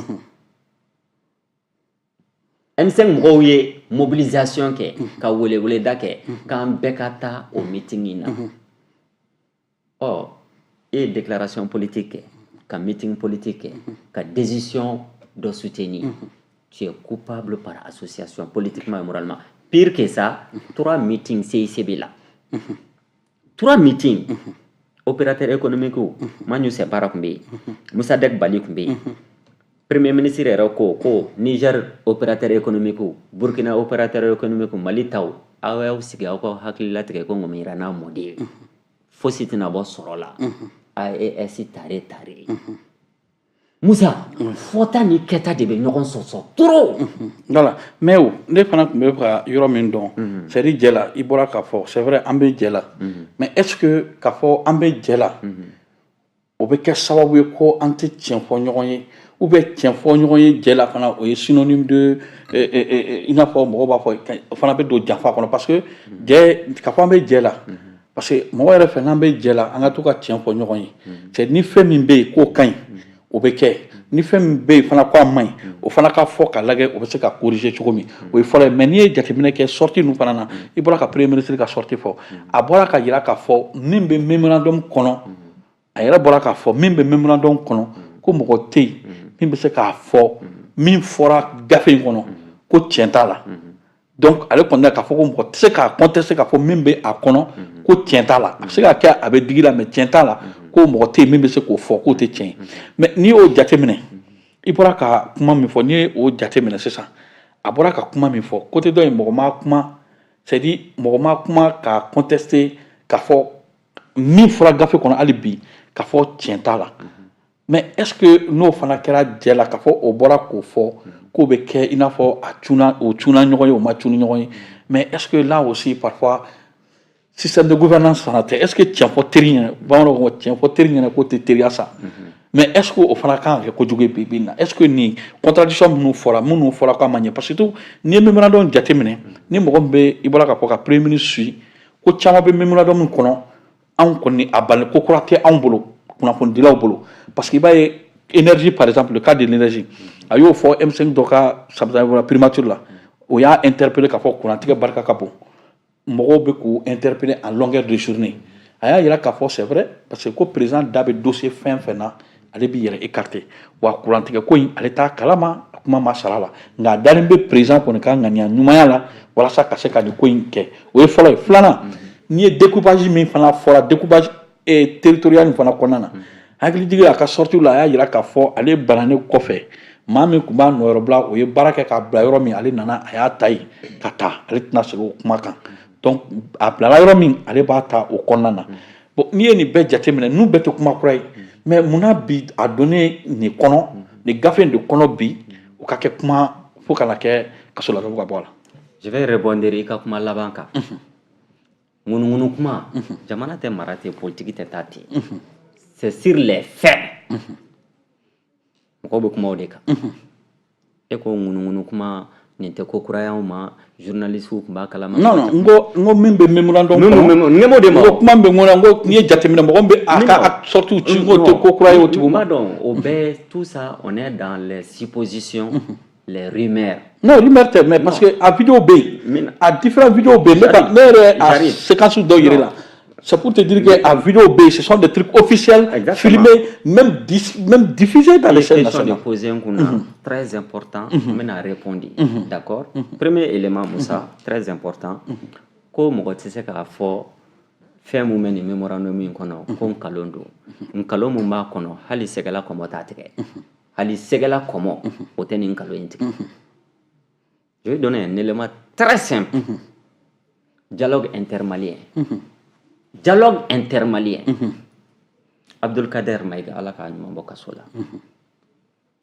M5 mɔgɔw ye mobilisation kɛ ka weleweleda kɛ k'an bɛɛ ka taa o meeting in na. Ɔ e ye déclaration politique kɛ, ka meeting politique kɛ, ka décision dɔ soutenir, tu es coupable par association, politiquement et moralement. Pire que ça, trois meetings CICB la, trois meetings opérateur économique, Manu Separa tun bɛ yen, Musadek Bali tun bɛ yen. Premier ministre yɛrɛ ko ko Niger opérateur économique, Burkina opérateur économique, Mali taw, aw y'aw sigi, aw ka hakili latigɛ ko ŋɔmi n'a mɔden fosi tɛna bɔ sɔrɔ la. AES tare tare. Musa, fɔta ni kɛta de bɛ ɲɔgɔn sɔsɔ trop. Voilà, mais o ne fana tun bɛ ka yɔrɔ min dɔn, c'est à dire jɛ la, i bɔra k'a fɔ, c'est vrai, an bɛ jɛ la, mais est ce que k'a fɔ an bɛ jɛ la, o bɛ kɛ sababu ye ko an tɛ tiɲɛ fɔ ɲɔgɔn ye, ou bien tiɲɛ fɔ ɲɔgɔn ye jɛ la fana, o ye synonyme de i n'a fɔ mɔgɔw b'a fɔ, o fana bɛ don janfa kɔnɔ? Parce que jɛ, k'a fɔ an bɛ jɛ la, parce que mɔgɔ yɛrɛ fɛ, n'an bɛ jɛ la, an ka to ka tiɲɛ fɔ ɲɔgɔn ye. C'est ni fɛn min bɛ yen k'o ka ɲi, o bɛ kɛ. Ni fɛn min bɛ yen fana ko a man ɲi, o fana ka fɔ ka lajɛ o bɛ se ka corriger cogo min. O ye fɔlɔ ye. Mais n'i ye jateminɛ kɛ sortie ninnu fana na, i bɔra ka premier ministre ka sortie fɔ, a bɔra ka jira k'a fɔ min bɛ mémorandum kɔnɔ, a yɛrɛ bɔra k'a fɔ min bɛ mémorandum kɔnɔ, ko mɔgɔ tɛ yen. Min bɛ se k'a fɔ min fɔra gafe in kɔnɔ ko tiɲɛ t'a la. Donc ale kɔni k'a fɔ ko mɔgɔ tɛ se k'a contester, k'a fɔ min bɛ a kɔnɔ ko tiɲɛ t'a la. A bɛ se ka kɛ a bɛ digi la, mais tiɲɛ t'a la, ko mɔgɔ tɛ yen min bɛ se k'o fɔ k'o tɛ tiɲɛ ye. Mais n'i y'o jateminɛ, i bɔra ka kuma min fɔ, n'i ye o jateminɛ sisan, a bɔra ka kuma min fɔ, côté dɔ in, mɔgɔ ma kuma, c'est à dire mɔgɔ ma kuma ka contester k'a fɔ min fɔra gafe kɔnɔ hali bi k'a fɔ tiɲɛ t'a la. Mais est ce que n'o fana kɛra jɛ la, k'a fɔ o bɔra k'o fɔ k'o bɛ kɛ i n'a fɔ a cunna, o cunna ɲɔgɔn ye, o ma cun ɲɔgɔn ye? Mais est ce que là aussi, parfois, système de gouvernance fana tɛ? Est ce que tiɲɛ fɔ teri ɲɛna, bamananw ko tiɲɛ fɔ teri ɲɛna k'o tɛ teriya sa, mais est ce que o fana kan ka kɛ kojugu ye bi bi in na? Est ce que nin contradiction minnu fɔra k'a ma ɲɛ? Parce que tout, n'i ye mémorandum jateminɛ, ni mɔgɔ min bɛ, i bɔra k'a fɔ ka premier ministre suit, ko caman bɛ mémorandum min kɔnɔ, anw kɔni a bali ko kura tɛ anw bolo, kunnafonidilaw bolo, parce que i b'a ye, énergie par exemple, le cas de l'énergie, a y'o fɔ M5 dɔ ka sabula primature la, o y'a interpellé k'a fɔ kurantigɛ barika ka bon, mɔgɔw bɛ k'u interpeller en longueur de journée. A y'a yira k'a fɔ c'est vrai, parce que ko président da bɛ dossier fɛn fɛn na, ale b'i yɛrɛ écarté. Wa kurantigɛ ko in, ale t'a kalama, a kuma ma sara la, nka a dalen bɛ président kɔni ka ŋaniya ɲumanya la walasa ka se ka nin ko in kɛ. O ye fɔlɔ ye. Filanan, n'i ye découpage min fana fɔra, découpage territorial min fana kɔnɔna na, hakilijigin, a ka sortie la, a y'a yira k'a fɔ ale bananen kɔfɛ, maa min tun b'a nɔyɔrɔ o ye baara kɛ k'a bila yɔrɔ min, ale nana a y'a ta yen ka taa, ale tɛna segin o kuma kan. Donc a bilala yɔrɔ min, ale b'a ta o kɔnɔna na. Bon, n'i ye nin bɛɛ jateminɛ, ninnu bɛɛ tɛ kuma kura ye, mais munna bi a donnen nin kɔnɔ, nin gafe in de kɔnɔ bi, o ka kɛ kuma fo kana kɛ kaso la ka bɔ a la? Je vais rebondir i ka kuma laban kan. Ŋunuŋunu kuma, jamana tɛ mara ten, politique tɛ taa ten. C'est sur les faits, mɔgɔw bɛ kuma o de kan. E ko ŋunuŋunu kuma, nin tɛ ko kura y'anw ma, journaliste tun b'a kalama. Non, non, n ko min bɛ mémorandum kɔnɔ, n m'o de ma. N ko kuma bɛ n ko n'i ye jateminɛ, mɔgɔ min bɛ a ka sortie ci, n ko tɛ ko kura ye o tigiw ma. N b'a dɔn, o bɛɛ, tout ça, on est dans les suppositions, les rumeurs. Non, rumeur tɛ, mais parce que a vidéo bɛ yen, a différentes vidéos bɛ yen, ne ka ne yɛrɛ a séquence dɔw yɛrɛ la. C'est pour te dire que a vidéo bɛ yen, ce sont des trucs officiels. Filmés, même diffusés dans les chaînes nationales. Question de poser un kunna, très important, n bɛna répondre. D'accord. Premier élément, Moussa, très important, ko mɔgɔ tɛ se k'a fɔ fɛn mun bɛ nin mémorandum in kɔnɔ ko nkalon don. Nkalon mun b'a kɔnɔ, hali sɛgɛla kɔmɔ t'a tigɛ, hali sɛgɛla kɔmɔ o tɛ nin nkalon in tigɛ. Je vais donner un élément très simple. Dialogue intermalien, dialogue intermalien. Abdulkader Maïga, Ala k'a ɲuman bɔ kaso la,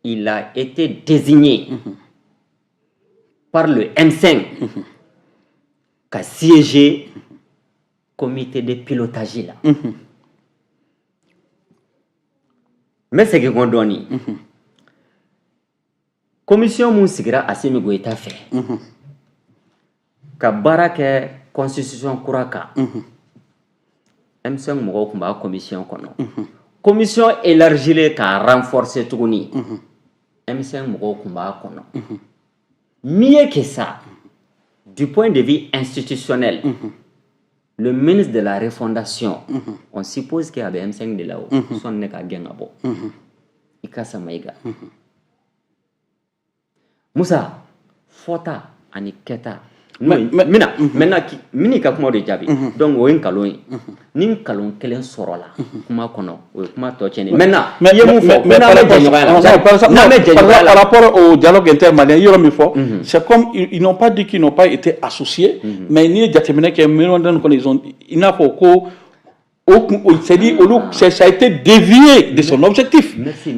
il a été désigné par le M5 ka siéger comité de pilotage la. N bɛ segin kɔ dɔɔni. Commission mun sigira Assimi Goïta fɛ ka baara kɛ constitution kura kan, M5 mɔgɔw tun b'a commission kɔnɔ. Commission élargie k'a renforcer tuguni, M5 mɔgɔw tun b'a kɔnɔ. Mieux que ça, du point de vue institutionnel, le ministre de la refondation, on suppose qu'il y avait M5 de là-haut, sɔnni ne ka gɛn ka bɔ Ikassa Maïga. Musa, fɔta ani kɛta. Mina maintenant, n bɛn'i ka kuma de jaabi. Donc o ye nkalon ye. Ni nkalon kelen sɔrɔla kuma kɔnɔ, o ye kuma tɔ tiɲɛnen. Maintenant, i ye mun fɔ? N'an bɛ jɛɲɔgɔnya la, n'an bɛ jɛɲɔgɔnya la. Par rapport au dialogue intermalien, yɔrɔ min fɔ, c'est comme ils n'ont pas dit qu'ils n'ont pas été associés, mais n'i ye jateminɛ kɛ mémorandum kɔnɔ, ils ont i n'a fɔ ko o kun, c'est-à-dire olu, ça a été dévié de son objectif.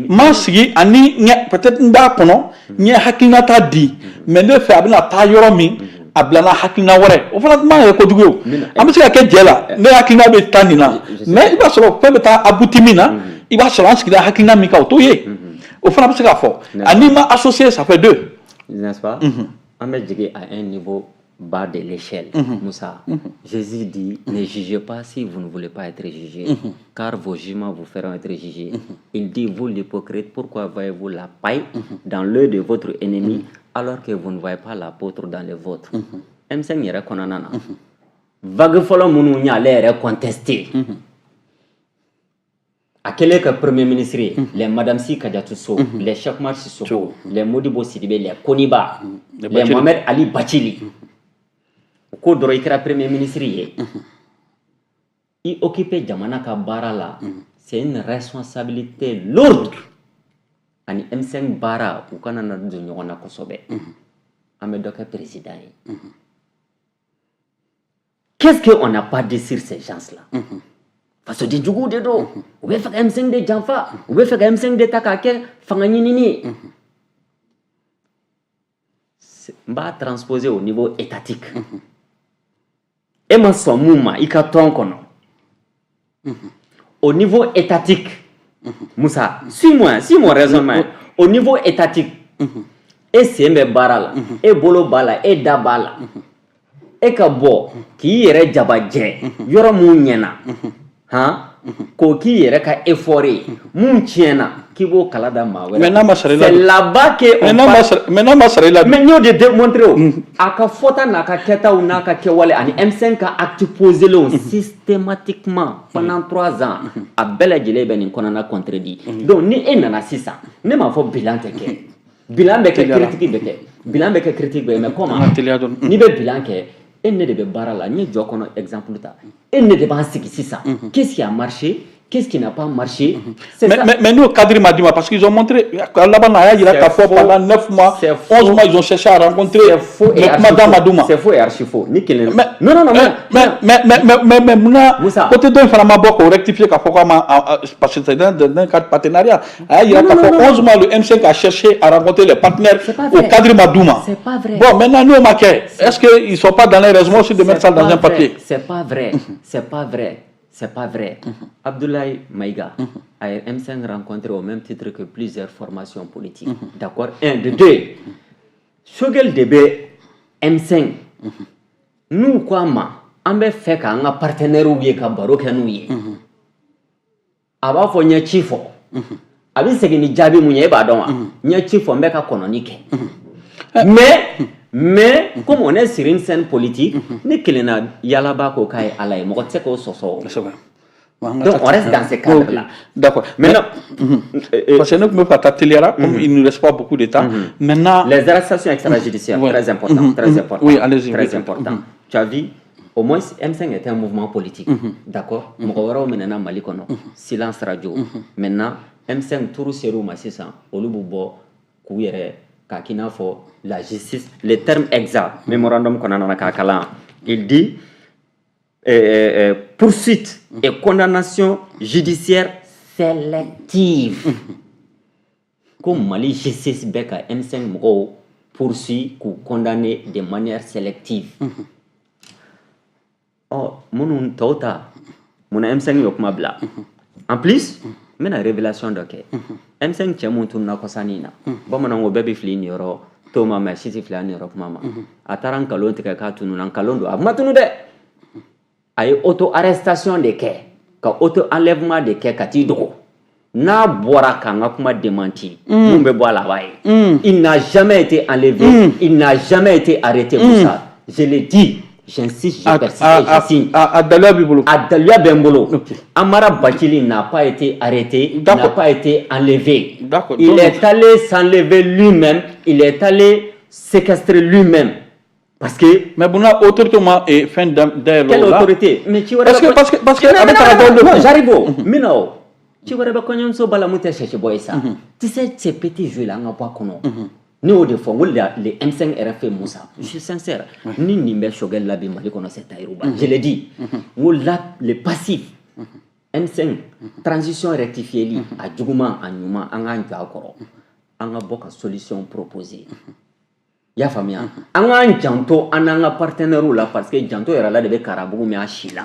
M'a sigi ani ɲɛ, peut-être n b'a kɔnɔ, n ye hakilinata di, mais ne fɛ a bɛna taa yɔrɔ min, a bilala hakilina wɛrɛ, o fana man kɛ kojugu ye. O an bɛ se ka kɛ jɛ la, ne hakilina bɛ taa nin na, mais i b'a sɔrɔ fɛn bɛ taa abouti min na, i b'a sɔrɔ an sigira hakilina min kan, o t'o ye. O fana bɛ se k'a fɔ ani ma associé, ça fait deux. N'est-ce pas? An bɛ jigin à un niveau bas de l'échelle. Moussa, Jésus dit: ne jugez pas si vous ne voulez pas être jugé, car vos jugements vous feront être jugés. Il dit: vous l'hypocrite, pourquoi voyez-vous la paille dans l'œil de votre ennemi alors que vous ne voyez pas la poutre dans le vôtre? M5 yɛrɛ kɔnɔna na, vague fɔlɔ minnu y'ale yɛrɛ contesté, A kɛlen ka premier ministre ye, les Madame Sy Kadiatou Sow, les Cheikh Oumar Sissoko, les Modibo Sidibé, les Koniba, les Mohamed Ali Bathily, o ko dɔrɔn i kɛra premier ministre ye, i occupé jamana ka baara la, c'est une responsabilité lourde. Ani M5 baara, u kana na don ɲɔgɔn na kosɛbɛ. An bɛ dɔ kɛ président ye. Qu'est-ce qu'on n'a pas dit sur ces gens-là? Fasoden juguw de don, u bɛ fɛ ka M5 de janfa, u bɛ fɛ ka M5 de ta k'a kɛ fanga ɲinini ye. N b'a transposer au niveau étatique. E ma sɔn mun ma i ka tɔn kɔnɔ au niveau étatique, Moussa, suis-moi, suis mon raisonnement. Au niveau étatique, e sen bɛ baara la, e bolo b'a la, e da b'a la, e ka bɔ k'i yɛrɛ jabajɛ yɔrɔ mun ɲɛna han, k'o k'i yɛrɛ ka effort ye, mun tiɲɛna k'i b'o kala da maa wɛrɛ. Mais n'a ma sara i la? C'est là-bas que Mais n'a ma sara, mais n'a ma sara i la? Mais n y'o de démontrer o. A ka fɔta n'a ka kɛtaw n'a ka kɛwale ani M5 ka acte posélenw systématiquement pendant 3 ans, a bɛɛ lajɛlen bɛ nin kɔnɔna contredit. Donc ni e nana sisan, ne m'a fɔ bilan tɛ kɛ, bilan bɛ kɛ, critique bɛ kɛ, bilan bɛ kɛ, critique bɛ kɛ, mais comment? N'i bɛ bilan kɛ, e ne de bɛ baara la, n ye jɔ kɔnɔ exemple ta, e ne de b'an sigi sisan, qu'est-ce qui a marché, qu'est-ce qui n'a pas marché? Mais nous, cadre m'a dit, parce qu'ils ont montré, là-bas, il y a pendant 9 mois, 11 mois, ils ont cherché à rencontrer. C'est faux et archi faux. C'est faux et archi faux. Ni kelen. Mais, non, non, non. Mais, mais, côté d'un, il faut rectifier, parce que c'est dans un cadre partenariat. Il y a 11 mois, le M5 a cherché à rencontrer les partenaires au cadre Madouma. C'est pas vrai. Bon, maintenant, nous, on m'a est-ce qu'ils ne sont pas dans les raisons aussi de mettre ça dans un papier? C'est pas vrai. C'est pas vrai. C'est pas vrai. Abdoulaye Maïga a M5 rencontré au même titre que plusieurs formations politiques. D'accord. Un, de deux. Choguel de bɛ M5 n'u ko a ma an bɛ fɛ k'an ka partenaires ye ka baro kɛ n'u ye, a b'a fɔ n ye ci fɔ, a bɛ segin ni jaabi mun ye, e b'a dɔn wa? N ye ci fɔ, n bɛ ka kɔnɔni kɛ. Mais comme on est sur une scène politique, ni kelenna yalaba ko k'a ye Ala ye, mɔgɔ tɛ se k'o sɔsɔ. Donc on reste dans ce cadre-là. D'accord. Maintenant, parce que nous pouvons pas comme il ne nous reste pas beaucoup de temps. Maintenant, les arrestations extrajudiciaires, très important, très important. Oui, allez-y. Très important. Tu as vu, au moins M5 était un mouvement politique. D'accord. Mɔgɔ wɛrɛw minɛna Mali kɔnɔ, silence radio. Maintenant, M5 turu ser'u ma sisan, olu b'u bɔ k'u yɛrɛ k'a k'i n'a fɔ la justice, le terme exact, mémorandum kɔnɔna na k'a kalan, il dit poursuite et condamnation judiciaire sélective, ko Mali justice bɛ ka M5 mɔgɔw poursuit k'u condamner de manière sélective. Ɔ minnu tɔw ta, munna M5 y'o kuma bila? En plus, n bɛna révélation dɔ kɛ. M5 cɛ mun tununa kɔsannin na, bamananw ko bɛɛ bɛ fili nin yɔrɔ to ma, mais si tɛ fili a niyɔrɔ kuma ma. A taara nkalon tigɛ k'a tununa, nkalon don, a ma tunu dɛ. A ye auto arrestation de kɛ, ka auto enlèvement de kɛ ka t'i dogo. N'a bɔra k'an ka kuma démenti, mun bɛ bɔ a la, a b'a ye. Il n'a jamais été enlevé, il n'a jamais été arrêté. Moussa, je le dis, j'insiste, je persiste et je signe. A daluya b'i bolo. A daluya bɛ n bolo. Amara Bathily n'a pas été arrêté, n'a pas été enlevé. Il est allé s'enlever lui-même, il est allé séquestrer lui-même. Parce que Mais bon, autorité ma fɛn dayɛlɛ. Quelle autorité? Mais ci wɛrɛ Parce que a bɛ taga dɔw. Non, j'arrive o. N bɛna o. Ci wɛrɛ bɛ kɔɲɔmuso ba la mun tɛ sɛsi bɔ ye sa. Tu sais, ces petits jeux là, an ka bɔ a kɔnɔ. Ne y'o de fɔ n ko le M5 RFP, Moussa, je suis sincère. Ni nin bɛ Choguel la bi Mali kɔnɔ, c'est Tahirou Bah. Je l'ai dit. N ko là, le passif M5 transition rectifiée li, a juguman a ɲuman, an k'an jɔ a kɔrɔ. An ka bɔ ka solution proposer. I y'a faamuya? An k'an janto an n'an ka partenaires la, parce que janto yɛrɛ la de bɛ karabugu min a si la.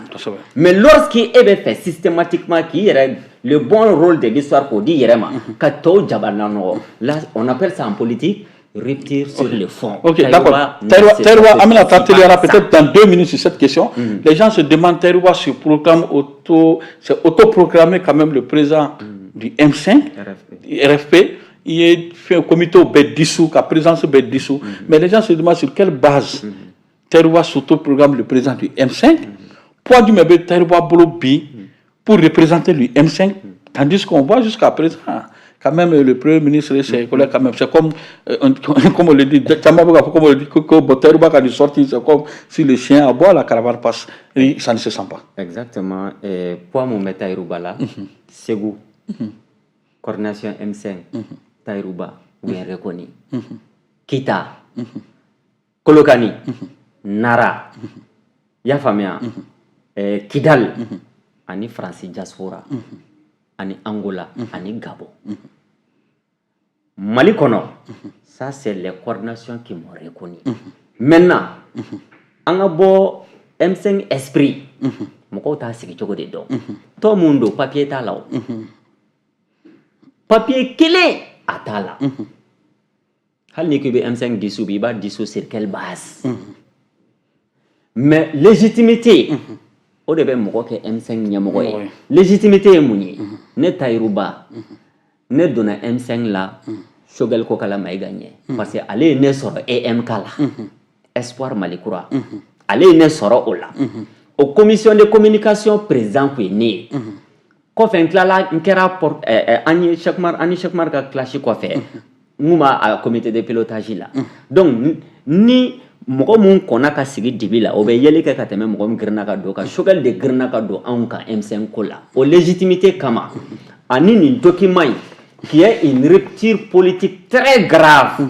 Mais lorsque e bɛ fɛ systématiquement k'i yɛrɛ le bon rôle de l'histoire k'o di yɛrɛ ma, ka tɔw jaba nɔgɔ là, on appelle ça en politique rupture sur le fond. Ok, d'accord. Tahirou, an bɛna taa teliyara peut-être dans 2 minutes sur cette question. Les gens se demandent, Tahirou se proclame auto, c'est autoproclamé quand même le président du M5, RFP. RFP. Il y a fait un comité bɛɛ dissous, ka présidence bɛɛ dissous. Mais les gens se demandent sur quelle base Tahirou s'autoproclame le président du M5. Poids jumɛn bɛ Tahirou bolo bi pour représenter le M5? Tandis qu'on voit jusqu'à présent, quand même, le Premier ministre et ses collègues, quand même, c'est comme, comme on le dit, comme on le dit, que Tahirou Bah sorti, c'est comme si le chien aboie, la caravane passe. Et ça ne se sent pas. Exactement. Et poids mun bɛ Tahirou Bah la, Segu, coordination M5, Tahirou Bah, u ye reconnu. Kita, Kolokani, Nara, i y'a faamuya, Kidal, ani Faransi diaspora, ani Angola, ani Gabon. Mali kɔnɔ, ça, c'est les coordinations qui m'ont reconnu. Maintenant, an ka bɔ M5 esprit, mɔgɔw t'a sigi cogo de dɔn. Tɔ mun don, papier t'a la o. Papier kelen a t'a la. Hali n'i ko i bɛ M5 dissous bi, i b'a dissous sur quelle base? Mais légitimité, o de bɛ mɔgɔ kɛ M5 ɲɛmɔgɔ ye. Légitimité ye mun ye? Ne Tahirou Bah, ne donna M5 la Choguel Kokalla Maïga ɲɛ, parce que ale ye ne sɔrɔ EMK la, Espoir Mali Kura, ale ye ne sɔrɔ o la. O commission de communication président kun ye ne ye. Kɔfɛ n tilala, n kɛra an ye Cheikh Umar, an ni Cheikh Umar ka clash kɔfɛ, n kun b'a a comité de pilotage la. Donc ni mɔgɔ mun kɔnna ka sigi dibi la, o bɛ yeli kɛ ka tɛmɛ mɔgɔ min girinna ka don kan. Choguel de girinna ka don anw kan M5 ko la, o légitimité kama, ani nin document in qui est une rupture politique très grave,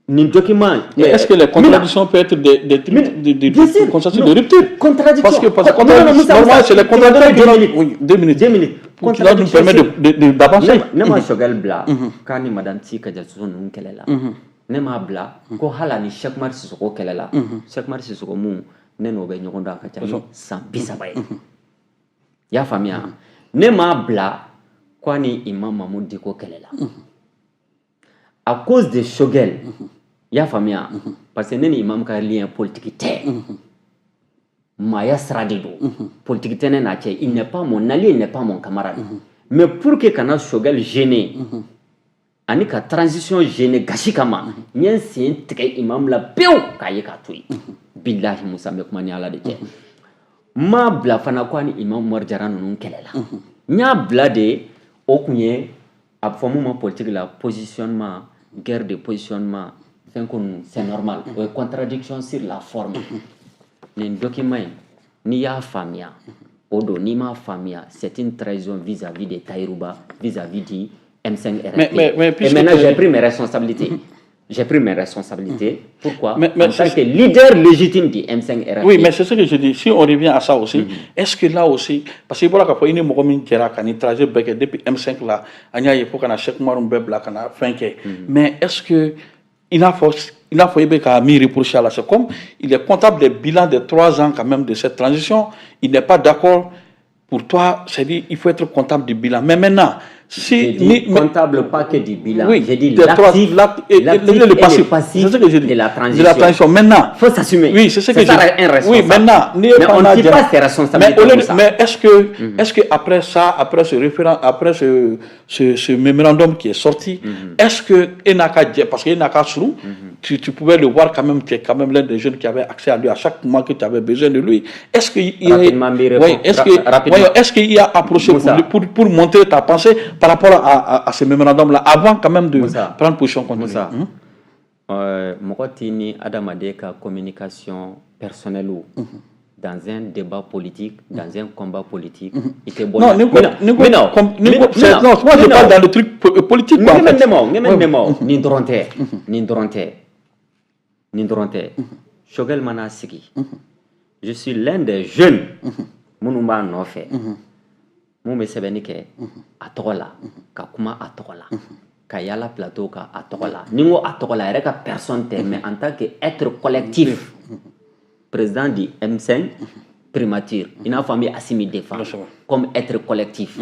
nin document. Mais est-ce que les contradictions peuvent être des Bien sûr. Consensus de rupture? Contradiction. Parce que Non, non, Moussa, normalement, Moussa, c'est les tu m'as donné contradictions 2 qui minutes. Oui, 2 minutes. 2 minutes. Qui doivent nous permettre d'avancer. Ne ma Choguel bila k'a ni madame Ty Kadiatou ninnu kɛlɛ la. Ne m'a bila ko hali ani Cheikh Umar Sissoko kɛlɛ la. Cheikh Umar Sissoko mun, ne n'o bɛ ɲɔgɔn dɔn, a ka ca ni san 30 ye. I y'a faamuya? Ne m'a bila ko a ni Imam Mahmoud Dicko kɛlɛ la. À cause de Choguel, i y'a faamuya, parce que ne ni imam ka lien politique tɛ, maaya sira de don, politique tɛ ne n'a cɛ. Il n'est pas mon allié, il n'est pas mon camarade, mais pour que kana Choguel gêner ani ka transition gêner gasi kama, n ye n sen tigɛ imam la pewu k'a ye k'a to yen. Bilahi Musa, n bɛ kuma ni Ala de cɛ. N m'a bila fana ko a ni imam Umaru Jara ninnu kɛlɛla. N y'a bila de, o kun ye a bɛ fɔ mun ma politique la, positionnement, guerre de positionnement, fɛn ko ninnu, c'est normal, o ye contradiction sur la forme. Nin document in, n'i y'a faamuya o don, n'i m'a faamuya, c'est une trahison vis-à-vis de Tahirou Bah, vis-à-vis du M5 RFP. Mais Et puisque maintenant, j'ai pris mes responsabilités. J'ai pris mes responsabilités. Pourquoi? Mais En tant que leader légitime du M5 RFP. Oui, mais c'est ce que je dis. Si on revient à ça aussi, est-ce que là aussi, parce que voilà k'a fɔ i ni mɔgɔ min jɛra ka nin trajet bɛɛ kɛ depuis M5 la, an y'a ye fo ka na Cheikh Umaru bɛɛ bila ka na fɛn kɛ. Mais est-ce que i n'a fɔ i bɛ ka min reprocher à la, c'est comme il est comptable des bilans des 3 ans quand même de cette transition, il n'est pas d'accord pour toi, c'est-à-dire il faut être comptable du bilan. Mais maintenant, si J'ai dit comptable pas que du bilan. Oui, J'ai dit des trois- l'actif, l'acte l'actif et le et passif. le passif C'est ce que j'ai dit. de la transition. De la transition. Maintenant. Faut s'assumer. Oui, c'est ce que C'est ça, j'ai un responsable. Oui, maintenant, Mais on ne dit pas ses responsabilités Mais, au lieu comme ça. Mais est-ce que après ça, après ce référend, après ce mémorandum qui est sorti, est-ce que e n'a ka jɛ, parce que e n'a ka surun, tu pouvais le voir quand même, tu es quand même l'un des jeunes qui avait accès à lui à chaque moment que tu avais besoin de lui. Est-ce que il Rapidement, m'y oui, est-ce que, rapidement. ouais, est-ce qu'il a approché Moussa. pour montrer ta pensée par rapport à ce mémorandum-là, avant quand même de Moussa. Prendre position contre lui? Moussa, mɔgɔ t'i ni adamaden ka communication personnelle dans un débat politique, dans un combat politique, i tɛ bɔ Non, ni ko, ni ko, ni ko, non, moi je parle dans le truc politique, quoi, en fait. Ŋɛmɛ nɛmɔ, nin dɔrɔn tɛ, nin dɔrɔn tɛ, nin dɔrɔn tɛ. Choguel mana sigi, je suis l'un des jeunes minnu b'a nɔfɛ, mun bɛ sɛbɛnni kɛ a tɔgɔ la, ka kuma a tɔgɔ la, ka yala plateau kan a tɔgɔ la. Ni n ko a tɔgɔ la, a yɛrɛ ka personne tɛ, mais en tant que être collectif, président du M5 primature, i n'a fɔ an bɛ Assimi défend comme être collectif.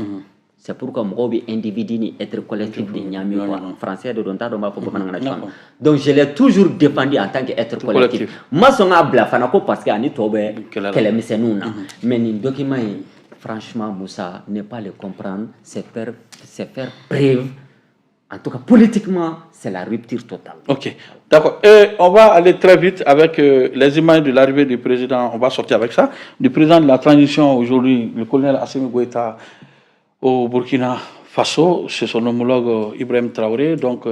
C'est pourquoi mɔgɔw bɛ individu ni être collectif de ɲaami, quoi. Français de don, n t'a dɔn n b'a fɔ bamanankan na cogoya min. Donc je l'ai toujours défendu en tant que être collectif. N ma sɔn k'a bila fana ko parce que ani tɔw bɛ Kɛlɛ la. Kɛlɛmisɛnninw na. Mais nin document in, franchement Moussa, ne pas le comprendre, c'est faire preuve, en tout cas politiquement, c'est la rupture totale. Ok, d'accord. Et on va aller très vite avec les images de l'arrivée du président. On va sortir avec ça. Du président de la transition aujourd'hui, le colonel Assimi Goïta. au Burkina Faso. C'est son homologue Ibrahim Traoré. Donc,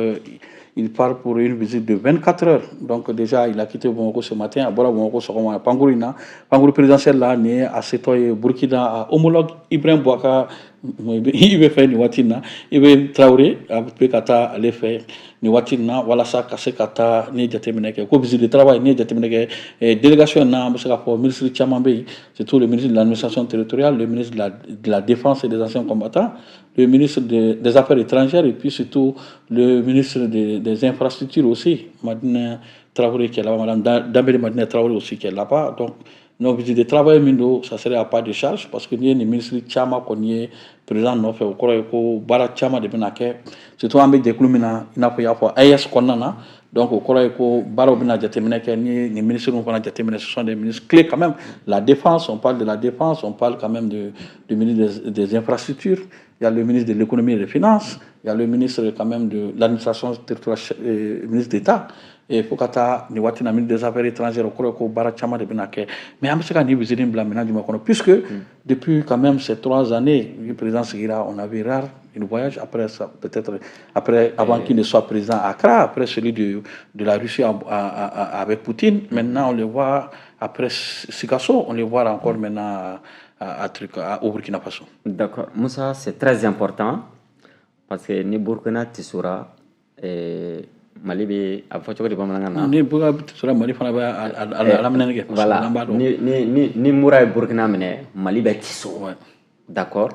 il part pour une visite de 24 heures. Donc, déjà, il a quitté Bamako ce matin. A bɔra Bamako sɔgɔma pankuru in na, pankuru présidentiel la, nin ye a setɔ ye Burkina, a homologue Ibrahim Boubacar i bɛ fɛ nin waati in na, Ibrahim Traoré a bɛ ka taa ale fɛ nin waati in na walasa ka se ka taa ni jateminɛ kɛ ko visite de travail. Ni ye jateminɛ kɛ délégation in na, an bɛ se k'a fɔ ministre caman bɛ yen, surtout le ministre de l'Administration territoriale, le ministre de la Défense et des Anciens combattants, le ministre des Affaires étrangères et puis surtout le ministre des Infrastructures aussi, Madina Traoré qui est là-bas, Madame Dambélé Madina Traoré aussi qui est là-bas. Donc, non, visite de travail min don, ça serait à pas de charge parce que n'i ye nin ministre caman kɔni ye président nɔfɛ, o kɔrɔ ye ko baara caman de bɛna kɛ, surtout an bɛ jɛkulu min na, i n'a fɔ i y'a fɔ AES kɔnɔna na. Donc o kɔrɔ ye ko baaraw bɛna jateminɛ kɛ. Ni ye nin ministres fana jateminɛ, ce sont des ministres clés quand même. La Défense, on parle de la Défense, on parle quand même du ministre des Infrastructures, il y a le ministre de l'Économie et des Finances, il y a le ministre quand même de l'Administration territoriale, ministre d'État, et fo ka taa nin waati na ministre des Affaires étrangères. O kɔrɔ ye ko baara caman de bɛna kɛ. Mais an bɛ se ka nin visite in bila minɛn jumɛn kɔnɔ, puisque depuis quand même ces 3 années, le président sigira, on avait rare une voyage après ça, peut-être après, avant qu'il ne soit président à Accra, après celui de la Russie avec Poutine. Maintenant, on le voit après Sikasso, on le voit encore maintenant au Burkina Faso. D'accord. Moussa, c'est très important parce que ni Burkina tisora, Mali bɛ a fɔ cogo di bamanankan na? Ni Burkina tisora, Mali fana bɛ a laminɛni kɛ. Voilà. Ni mura ye Burkina minɛ, Mali bɛ tiso. D'accord.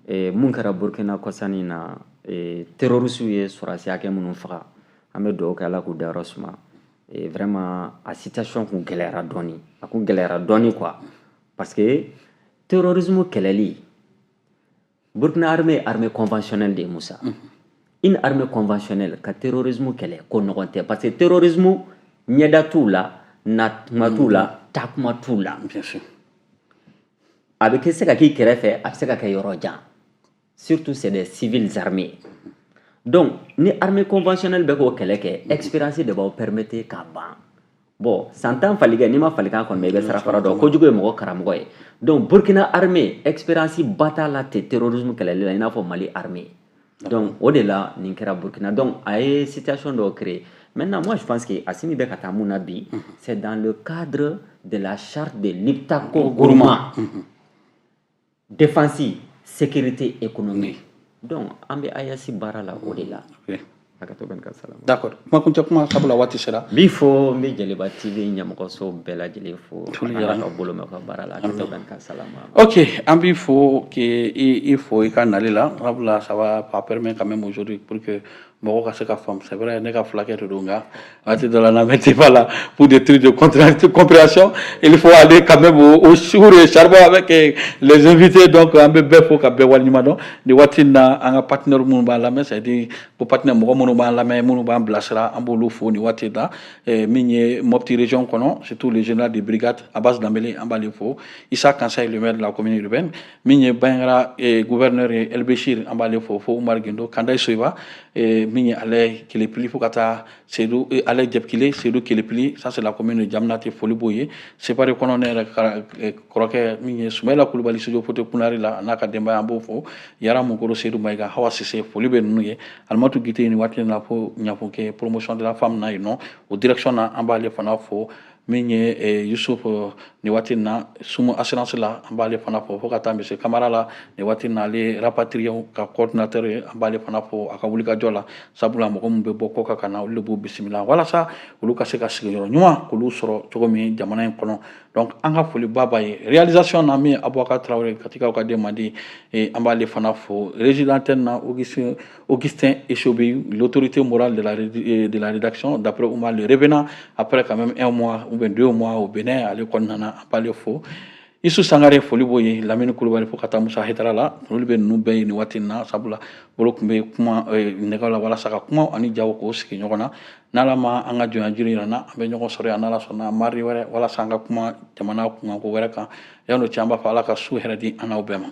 Mun kɛra Burkina kɔsani na, terroristes ye sɔrɔdasi hakɛ minnu faga, an bɛ dugawu kɛ Ala k'u dayɔrɔ suma. Vraiment, a situation kun gɛlɛyara dɔɔni, a kun gɛlɛyara dɔɔni quoi, parce que terrorisme kɛlɛli, Burkina armée, armée conventionnelle de ye, Musa. Une armée conventionnelle ka terrorisme kɛlɛ, ko nɔgɔn tɛ, parce que terrorisme ɲɛda t'u la, na kuma t'u la, taakuma t'u la. Bien sûr. A bɛ kɛ se ka k'i kɛrɛfɛ, a bɛ se ka kɛ yɔrɔ jan. Surtout, c'est des civils armés. Donc ni armée conventionnelle bɛ k'o kɛlɛ kɛ, expérience de b'aw permettre k'a ban. Bon, san 10 falikɛ, n'i ma falikan kɔni mɛn, i bɛ sira fara dɔn. Kojugu ye mɔgɔ karamɔgɔ ye. Donc Burkina armée, expérience ba t'a la ten terrorisme kɛlɛli la i n'a fɔ Mali armée. Donc o de la nin kɛra Burkina. Donc a ye situation dɔw créer. Maintenant, moi, je pense que Assimi bɛ ka taa mun na bi, c'est dans le cadre de la charte de Liptako Gourma, défense, sécurité économique. Donc an bɛ AES baara la o de la. Hakɛto bɛ ka salam. D'accord. Kuma kuncɛ kuma, sabula waati sera. N b'i fo, n bɛ Joliba TV ɲɛmɔgɔso bɛɛ lajɛlen fo. Foli diyara n Ala ka bolo mɛn u ka baara la. Hakɛto bɛ ka salama. Ok, an b'i fo k'i i fo i ka nali la, sabula ça va pas permettre quand même aujourd'hui pour que mɔgɔw ka se ka faamu. C'est vrai, ne ka fulakɛ de don, nka waati dɔ la n'an bɛ débat la, pour des trucs de compréhension, il faut aller quand même au four et charbon avec les invités. Donc an bɛ bɛɛ fo ka bɛɛ waleɲuman dɔn nin waati in na. An ka partenaire minnu b'an lamɛn, c'est à dire ko partenaire mɔgɔ minnu b'an lamɛn, minnu b'an bilasira, an b'olu fo nin waati in na. Min ye Mopti région kɔnɔ, surtout le général de brigade Abbas Dambélé, an b'ale fo. Issa Kansai, le maire de la commune urbaine. Min ye Bandiagara gouverneur ye, El Béchir, an b'ale fo, fo Oumar Guindo Kandayi Soyiba. Min ye ale Kelepili, fo ka taa Seydou, ale Jɛpikile Seydou Kelepili, ça c'est la commune de Diamanate, foli b'o ye. Séparé kɔnɔ, ne yɛrɛ kɔrɔkɛ min ye Sumayila Kulubali, studio photo Kunari la, a n'a ka denbaya, an b'o fo. Yara Mukoro, Seydou Mayiga, Hawa Sise, foli bɛ ninnu ye. Alimatu Gite, nin waati in na fo Ɲafunke, promotion de la femme na yen nɔ, o direction na, an b'ale fana fo. Min ye Yusuf, nin waati in na Sumu assurance la, an b'ale fana fo, fo ka taa monsieur Kamara la nin waati in na, ale rapatrié ka coordinateur ye, an b'ale fana fo a ka wulikajɔ la, sabula mɔgɔ min bɛ bɔ kɔ kan ka na, olu de b'u bisimila walasa olu ka se ka sigiyɔrɔ ɲuman k'olu sɔrɔ cogo min jamana in kɔnɔ. Donc an ka foliba b'a ye. Réalisation na, min ye Abubakar Tarawele, Katikaw ka den mandi, an b'ale fana fo. Régie d'antenne na, Augustin Echobi, l'autorité morale de la rédaction, d'après Oumar le revenant après quand même un mois ou bien 2 mois au Bénin, ale kɔni nana, an b'ale fo. Isu Sangare, foli b'o ye. Lamini Kulubali, fo ka taa Musa Hetara la, olu bɛ ninnu bɛɛ ye nin waati in na, sabula bolo tun bɛ kuma nɛgɛw la walasa ka kuma ani jaw k'o sigi ɲɔgɔn na. N'Ala ma an ka jɔnya jiri yira n na, an bɛ ɲɔgɔn sɔrɔ yan n'Ala sɔnna mardi wɛrɛ walasa an ka kuma jamana kunkanko wɛrɛ kan. Yan'o cɛ, an b'a fɔ Ala ka su hɛrɛ di an n'aw bɛɛ ma.